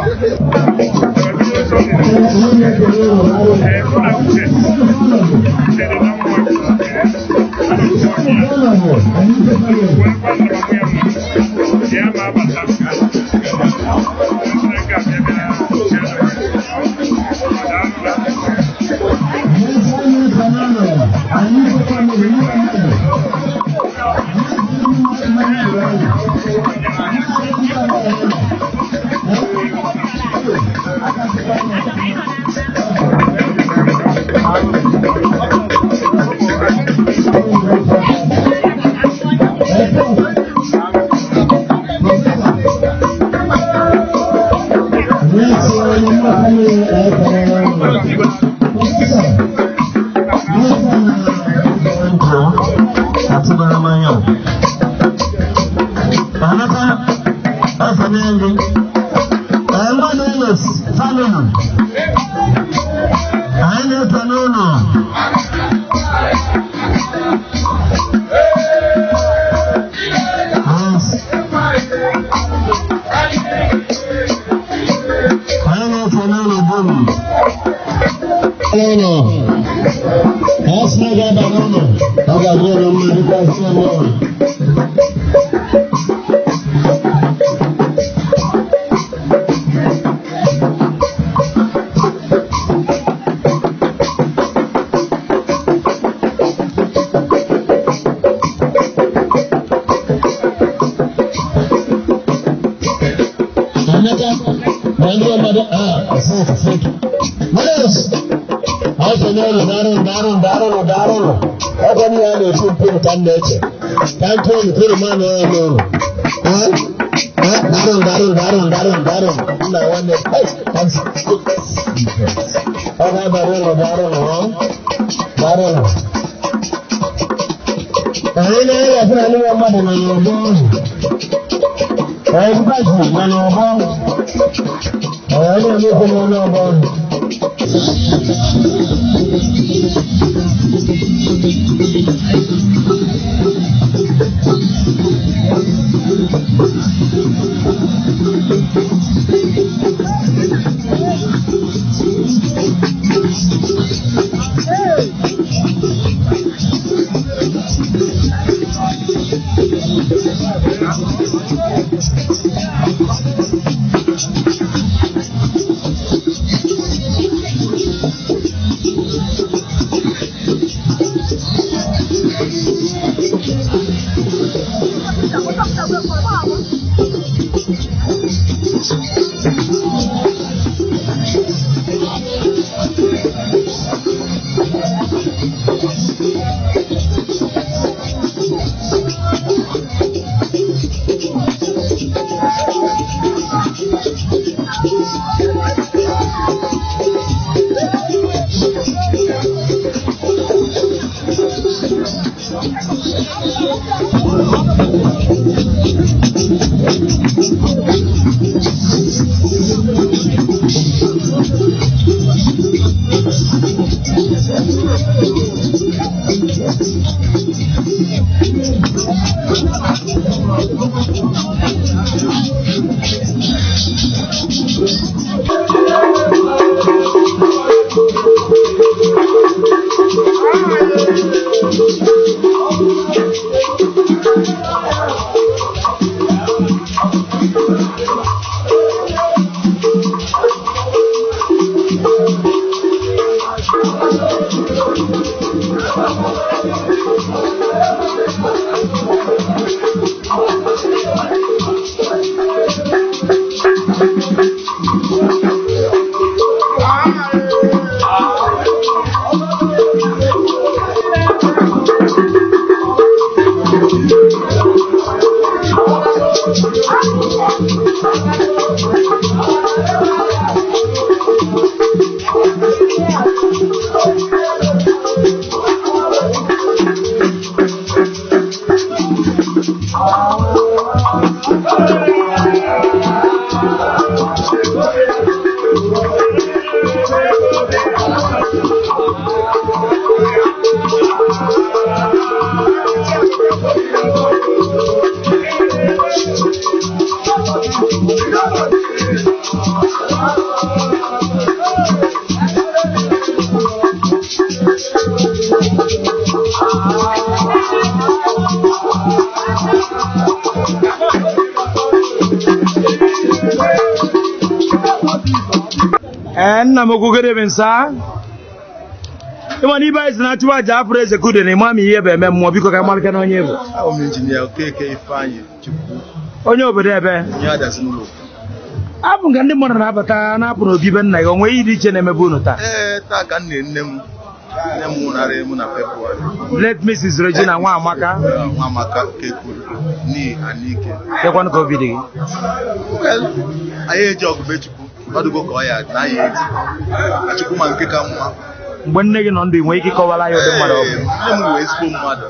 Thank you. Nna m okwu, good evening, sir. Ịma na ibe anyị si na achụwa aja afụrụ eze kude na ịma ma ihe bụ eme mmụọ. Biko, ka malike na onye bụ. Abụ m Injinia Okeke Ifeanyị Chukwu. Onye obodo ebe? Onye Adazi n'ụlọ. Abụ nga ndị mmadụ na-abata na-apụ n'obi be nna gị, onwe ihe dị iche na-emebe unu taa? Ee, taa ka nne nne m nne m nwụnarị mụ na Febụwarị. Late Mrs. Regina Nwaamaka. Nwaamaka Okeke n'ihi Anike. Kekwanụ ka obi dị gị? Well, anyị eji ọgụ be Chukwu, ọ dịgo ka ọ ya na anyị eji. Achukwu ma nke ka mma. Mgbe nne gị nọ ndụ, ị nwere ike ịkọwara ya ụdị mmadụ ọ bụ? Nne m wee ezigbo mmadụ.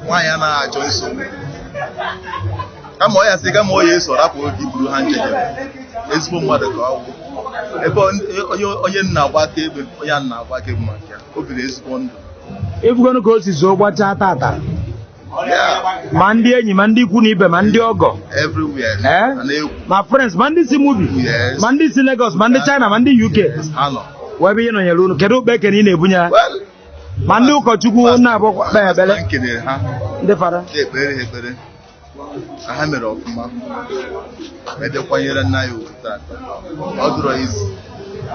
Nwaanyị anaghị achọ nsogbu. Kama ọ ya sị kama ọ ya eso rapụ oge iburu ha ncheje. Ezigbo mmadụ ka ọ bụ. Ebe onye nna agba aka ebe onye a na-agba aka ebe maka ya. O biri ezigbo ndụ. Ebugonu ka o si zoo gbachaa tata, ma ndị enyi, ma ndị ikwu na ibe, ma ndị ọgọ. Everywhere. Eh? A na-egwu. Ma friends, ma ndị si Mubi, Yes. ma ndị si Lagos, ma ndị China, ma ndị UK. Ha nọ. Wee ebe ihe nọnyere unu, kedu ụkpa ekene ị na-ebunye ha? Well, Ma ndị ụkọchukwu na-abụ kpe ekpere? m kelere ha. Ndị fada. Na-ekpere ha ekpere na ha mere ọfụma, edekwanyere nna ya ugwu tata. Ọ dụrọ izi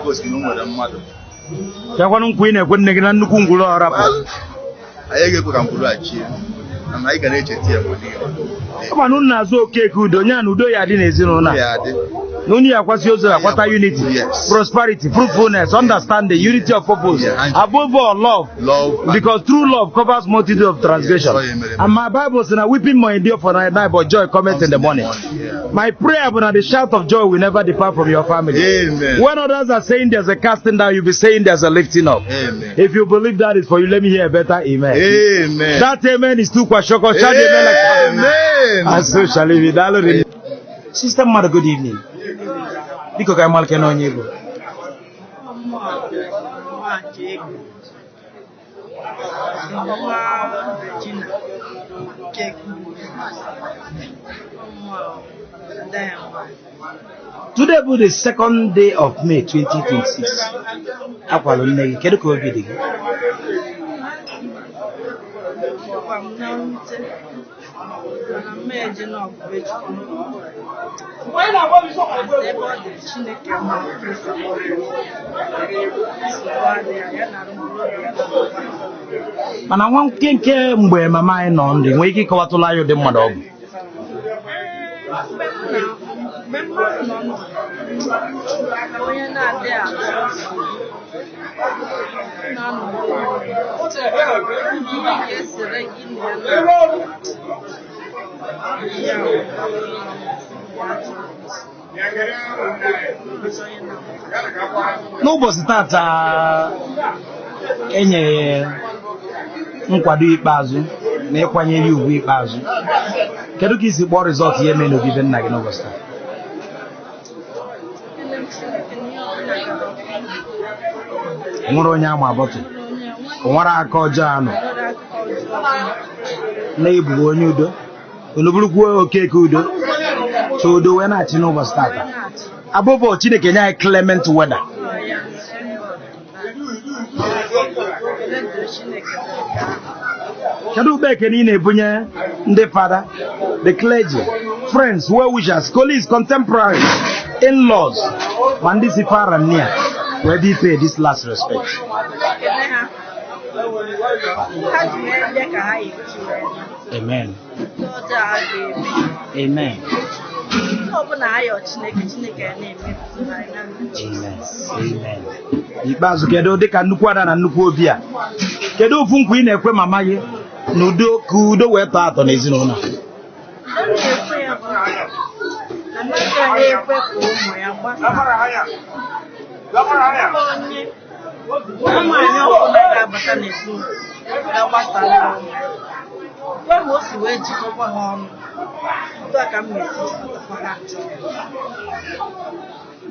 gosi na o nwere mmadụ. Kekwanụ nkwa ị na-ekwe nne gị na nnukwu ngwụrụ ọ rapụ? Well, anyị ga-ekwe ka mkpụrụ a chie, mana anyị ga na-echeta ya mgbe niile. Ọ ma na unu na-azụ Okeke udo nya na udo ya dị n'ezinụlọ a. Ya adị. Na unu ya akwasị ozu akwata unity, Yes. prosperity, fruitfulness, understanding, unity of purpose, Yeah, and- above all, love. Love and- Because true love covers multitude of transgression. Yes, oh, yeah, And my Bible says, weeping may endure for night, but joy cometh in the morning. Yeah. My prayer bụ na the shout of joy will never depart from your family. Amen. When others are saying there's a casting down, you'll be saying there's a lifting up. Amen. If you believe that is for you, let me hear a better amen. Amen. That amen is too kwashoko. Shout amen like Amen. And so shall it be. Daalụ. Sister mmadụ, good evening. Biko, ka anyị malike na onye bụ. Nwa Regina Okeke. Nwa Diamond. Today bụ the second day of May 2026. Akwalụ nne gị, kedu ka obi dị gị? Ọkwa m na mwute, mana m eje n'ọgụ Chukwu. Asị ebe ọ dị Chineke mma, nsogbu adịghị ya na mkpụrụ obi ya na Mana nwa nkenke, mgbe mama anyị nọ ndụ, nwee ike ịkọwatụla anyị ụdị mmadụ ọ bụ? Mgbe mmadụ nọ ndụ, onye na-adịghị achọ nsogbu na-anọ ihe ga-esere gị na ya na ya N'ụbọchị tata enyere nkwado ikpeazụ na ịkwanyere ugwu ikpeazụ, kedu ka isi kpọọ result ihe mee n'obibi nna gị n'ụbọchị taa? Ele m Chineke na ihe ọbụla gara ọfụma. Nwere onye ama bọtụ o nwere aka ọjọọ anọ Nwere aka ọjọọ. Na-ebubo onye udo, unu bụrụkwuo Okeke udo, so udo wee na-achị n'ụbọchị tata. Na-achị. Above all, Chineke nye anyị clement weather. Ọ ya, ekele dịrị Chineke na nke ahụ. Kedu ụkpa ekene ị na-ebunye ndị fada, the clergy, friends, well wishers, colleagues, contemporaries, in-laws, ma ndị si far and near wee dị pay this last respect? Ekele ha ha ji wee bịa ka ha eji wee na Amen. ndị ọjọọ a ga-eme. Amen. Ihe ọbụla ha yọọ Chineke, Chineke ya na-emepụta anyị na Amen. Amen. Ikpeazụ, kedu dịka nnukwu ada na nnukwu obi a, kedu ofu nkwa ị na-ekwe mama gị na udo, ka udo wee tọọ atọ n'ezinụlọ a? Ọ na-ekwe ya bụ Agaghị ekwe ka ụmụ ya gbasaa. Onye nwaanyị ọbụla ga-abata n'ezinụlọ ga-agbasara ụmụ ya. Mgbe o si wee jikọkwa ha ọnụ, otu a ka m na-esi jikọtakwa ha.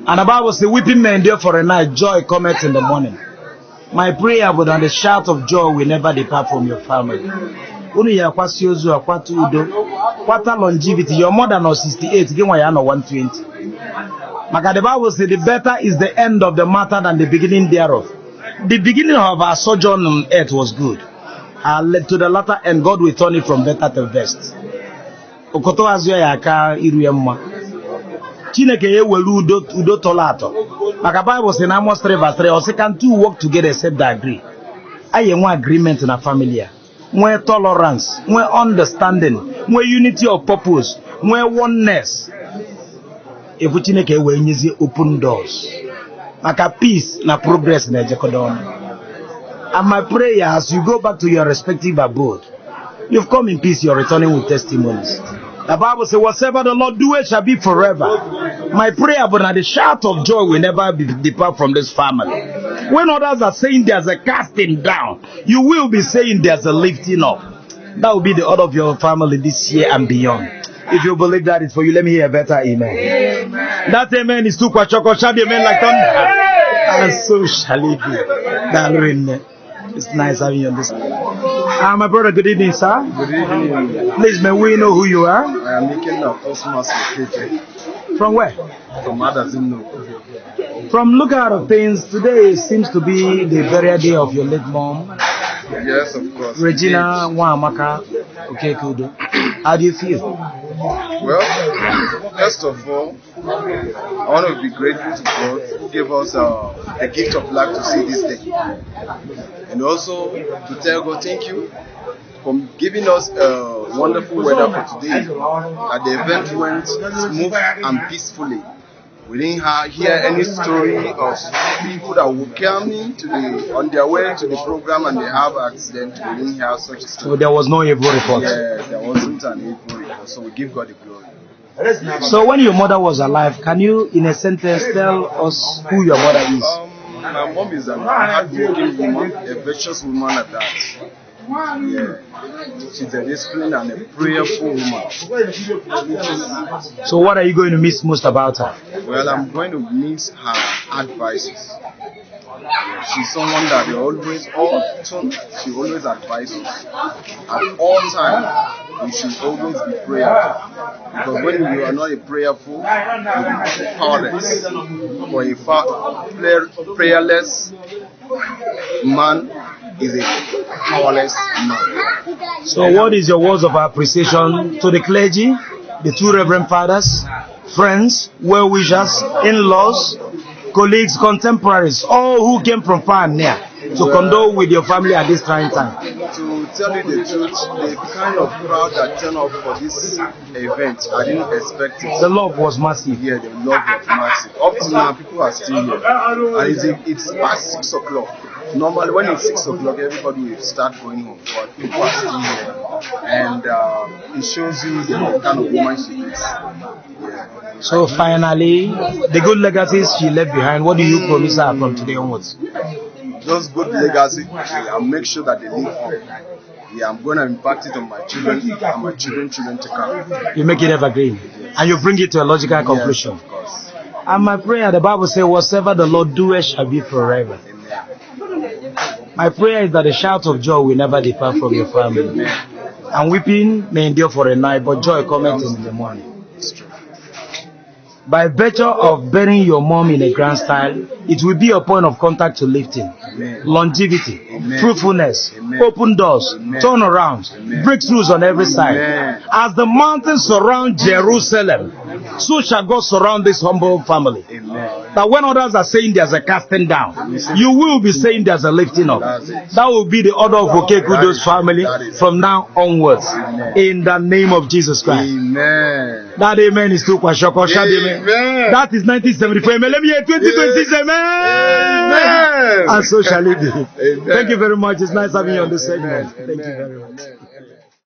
And the Bible says, weeping may endure for a night, joy cometh in the morning. My prayer would that the shout of joy will never depart from your family. Unu ya akwasi ozu akwata udo, kwata longevity. Your mother nọ 68, gị nwa ya nọ 120. Maka the Bible says, the better is the end of the matter than the beginning thereof. The beginning of our sojourn on earth was good. And to the latter end, God will turn it from better to best. Okoto azụ ya aka iru ya mma. Chineke ya ewere udo udo tọrọ atọ. Maka Bible sị na Amos 3 verse 3, ọ sị can two work together except they agree. Anyị enwe agreement na family a. Nwee tolerance, nwee understanding, nwee unity of purpose, nwee oneness. Efu Chineke wee nyezie open doors. Maka peace na progress na-ejekọta ọnụ. And my prayer as you go back to your respective abode, you've come in peace, you're returning with testimonies. The Bible says, whatever the Lord doeth shall be forever. My prayer, but now the shout of joy will never be depart from this family. When others are saying there's a casting down, you will be saying there's a lifting up. That will be the order of your family this year and beyond. If you believe that is for you, let me hear a better amen. Amen. That amen is too kwachoko. Shout amen like thunder. And so shall it be. It's nice having you on this. My brother, good evening, sir. Good evening. Please, may we know who you are? I am Ikenna Cosmas Okeke. From where? From Adazi. From look out of things, today seems to be the burial day of your late mom. Yes, of course. Regina Nwamaka Okeke-Udo. How do you feel? Well, first of all, I want to be grateful to God who gave us the gift of life to see this day. And also to tell God thank you for giving us a wonderful weather for today. That the event went smooth and peacefully. We didn't hear any story of people that were coming to on their way to the program and they have accident. We didn't hear such a story. So there was no evil report? Yes, there wasn't an evil report. So we give God the glory. So when your mother was alive, can you, in a sentence, tell us who your mother is? My mom is a hardworking woman, a virtuous woman at that. Yeah. She's a disciplined and a prayerful woman. So what are you going to miss most about her? Well, I'm going to miss her advices. She's someone that they always, she always advises us. At all times, we should always be prayerful. Because when you are not a prayerful, you will be powerless. For a prayerless man is a powerless man. So what is your words of appreciation to the clergy, the two reverend fathers, friends, well-wishers, in-laws, colleagues, contemporaries, all who came from far and near to condole with your family at this trying time? To tell you the truth, the kind of crowd that turned up for this event, I didn't expect it. The love was massive. Yeah, the love was massive. Up to now, people are still here. And it's past 6 o'clock. Normally, when it's 6 o'clock, everybody will start going home, but people are still here. And it shows you the kind of woman she is. Yeah. So finally, the good legacies she left behind, what do you promise her from today onwards? Those good legacies, I'll make sure that they live on. Yeah, I'm going to impact it on my children and my children's children to come. You make it evergreen. Yes. And you bring it to a logical conclusion. Yes, of course. And my prayer, the Bible says, whatever the Lord doeth shall be forever. Amen. My prayer is that the shout of joy will never depart from your family. Amen. And weeping may endure for a night, but joy cometh in the morning. It's true. By virtue of burying your mom in a grand style, it will be a point of contact to lifting, Amen. Longevity, Amen. Fruitfulness, Amen. Open doors, Amen. Turnarounds, Amen. Breakthroughs on every side. Amen. As the mountains surround Jerusalem, so shall God surround this humble family. Amen. That when others are saying there's a casting down, you will be saying there's a lifting up. That will be the order of Okeke-Udo's family from now onwards. Amen. In the name of Jesus Christ. Amen. That amen is too kwashoko. Amen. That is 1974. Amen. Let me hear 2026. Amen. Amen. And so shall it be. Amen. Thank you very much. It's nice having you on this segment. Amen. Thank you very much. Amen.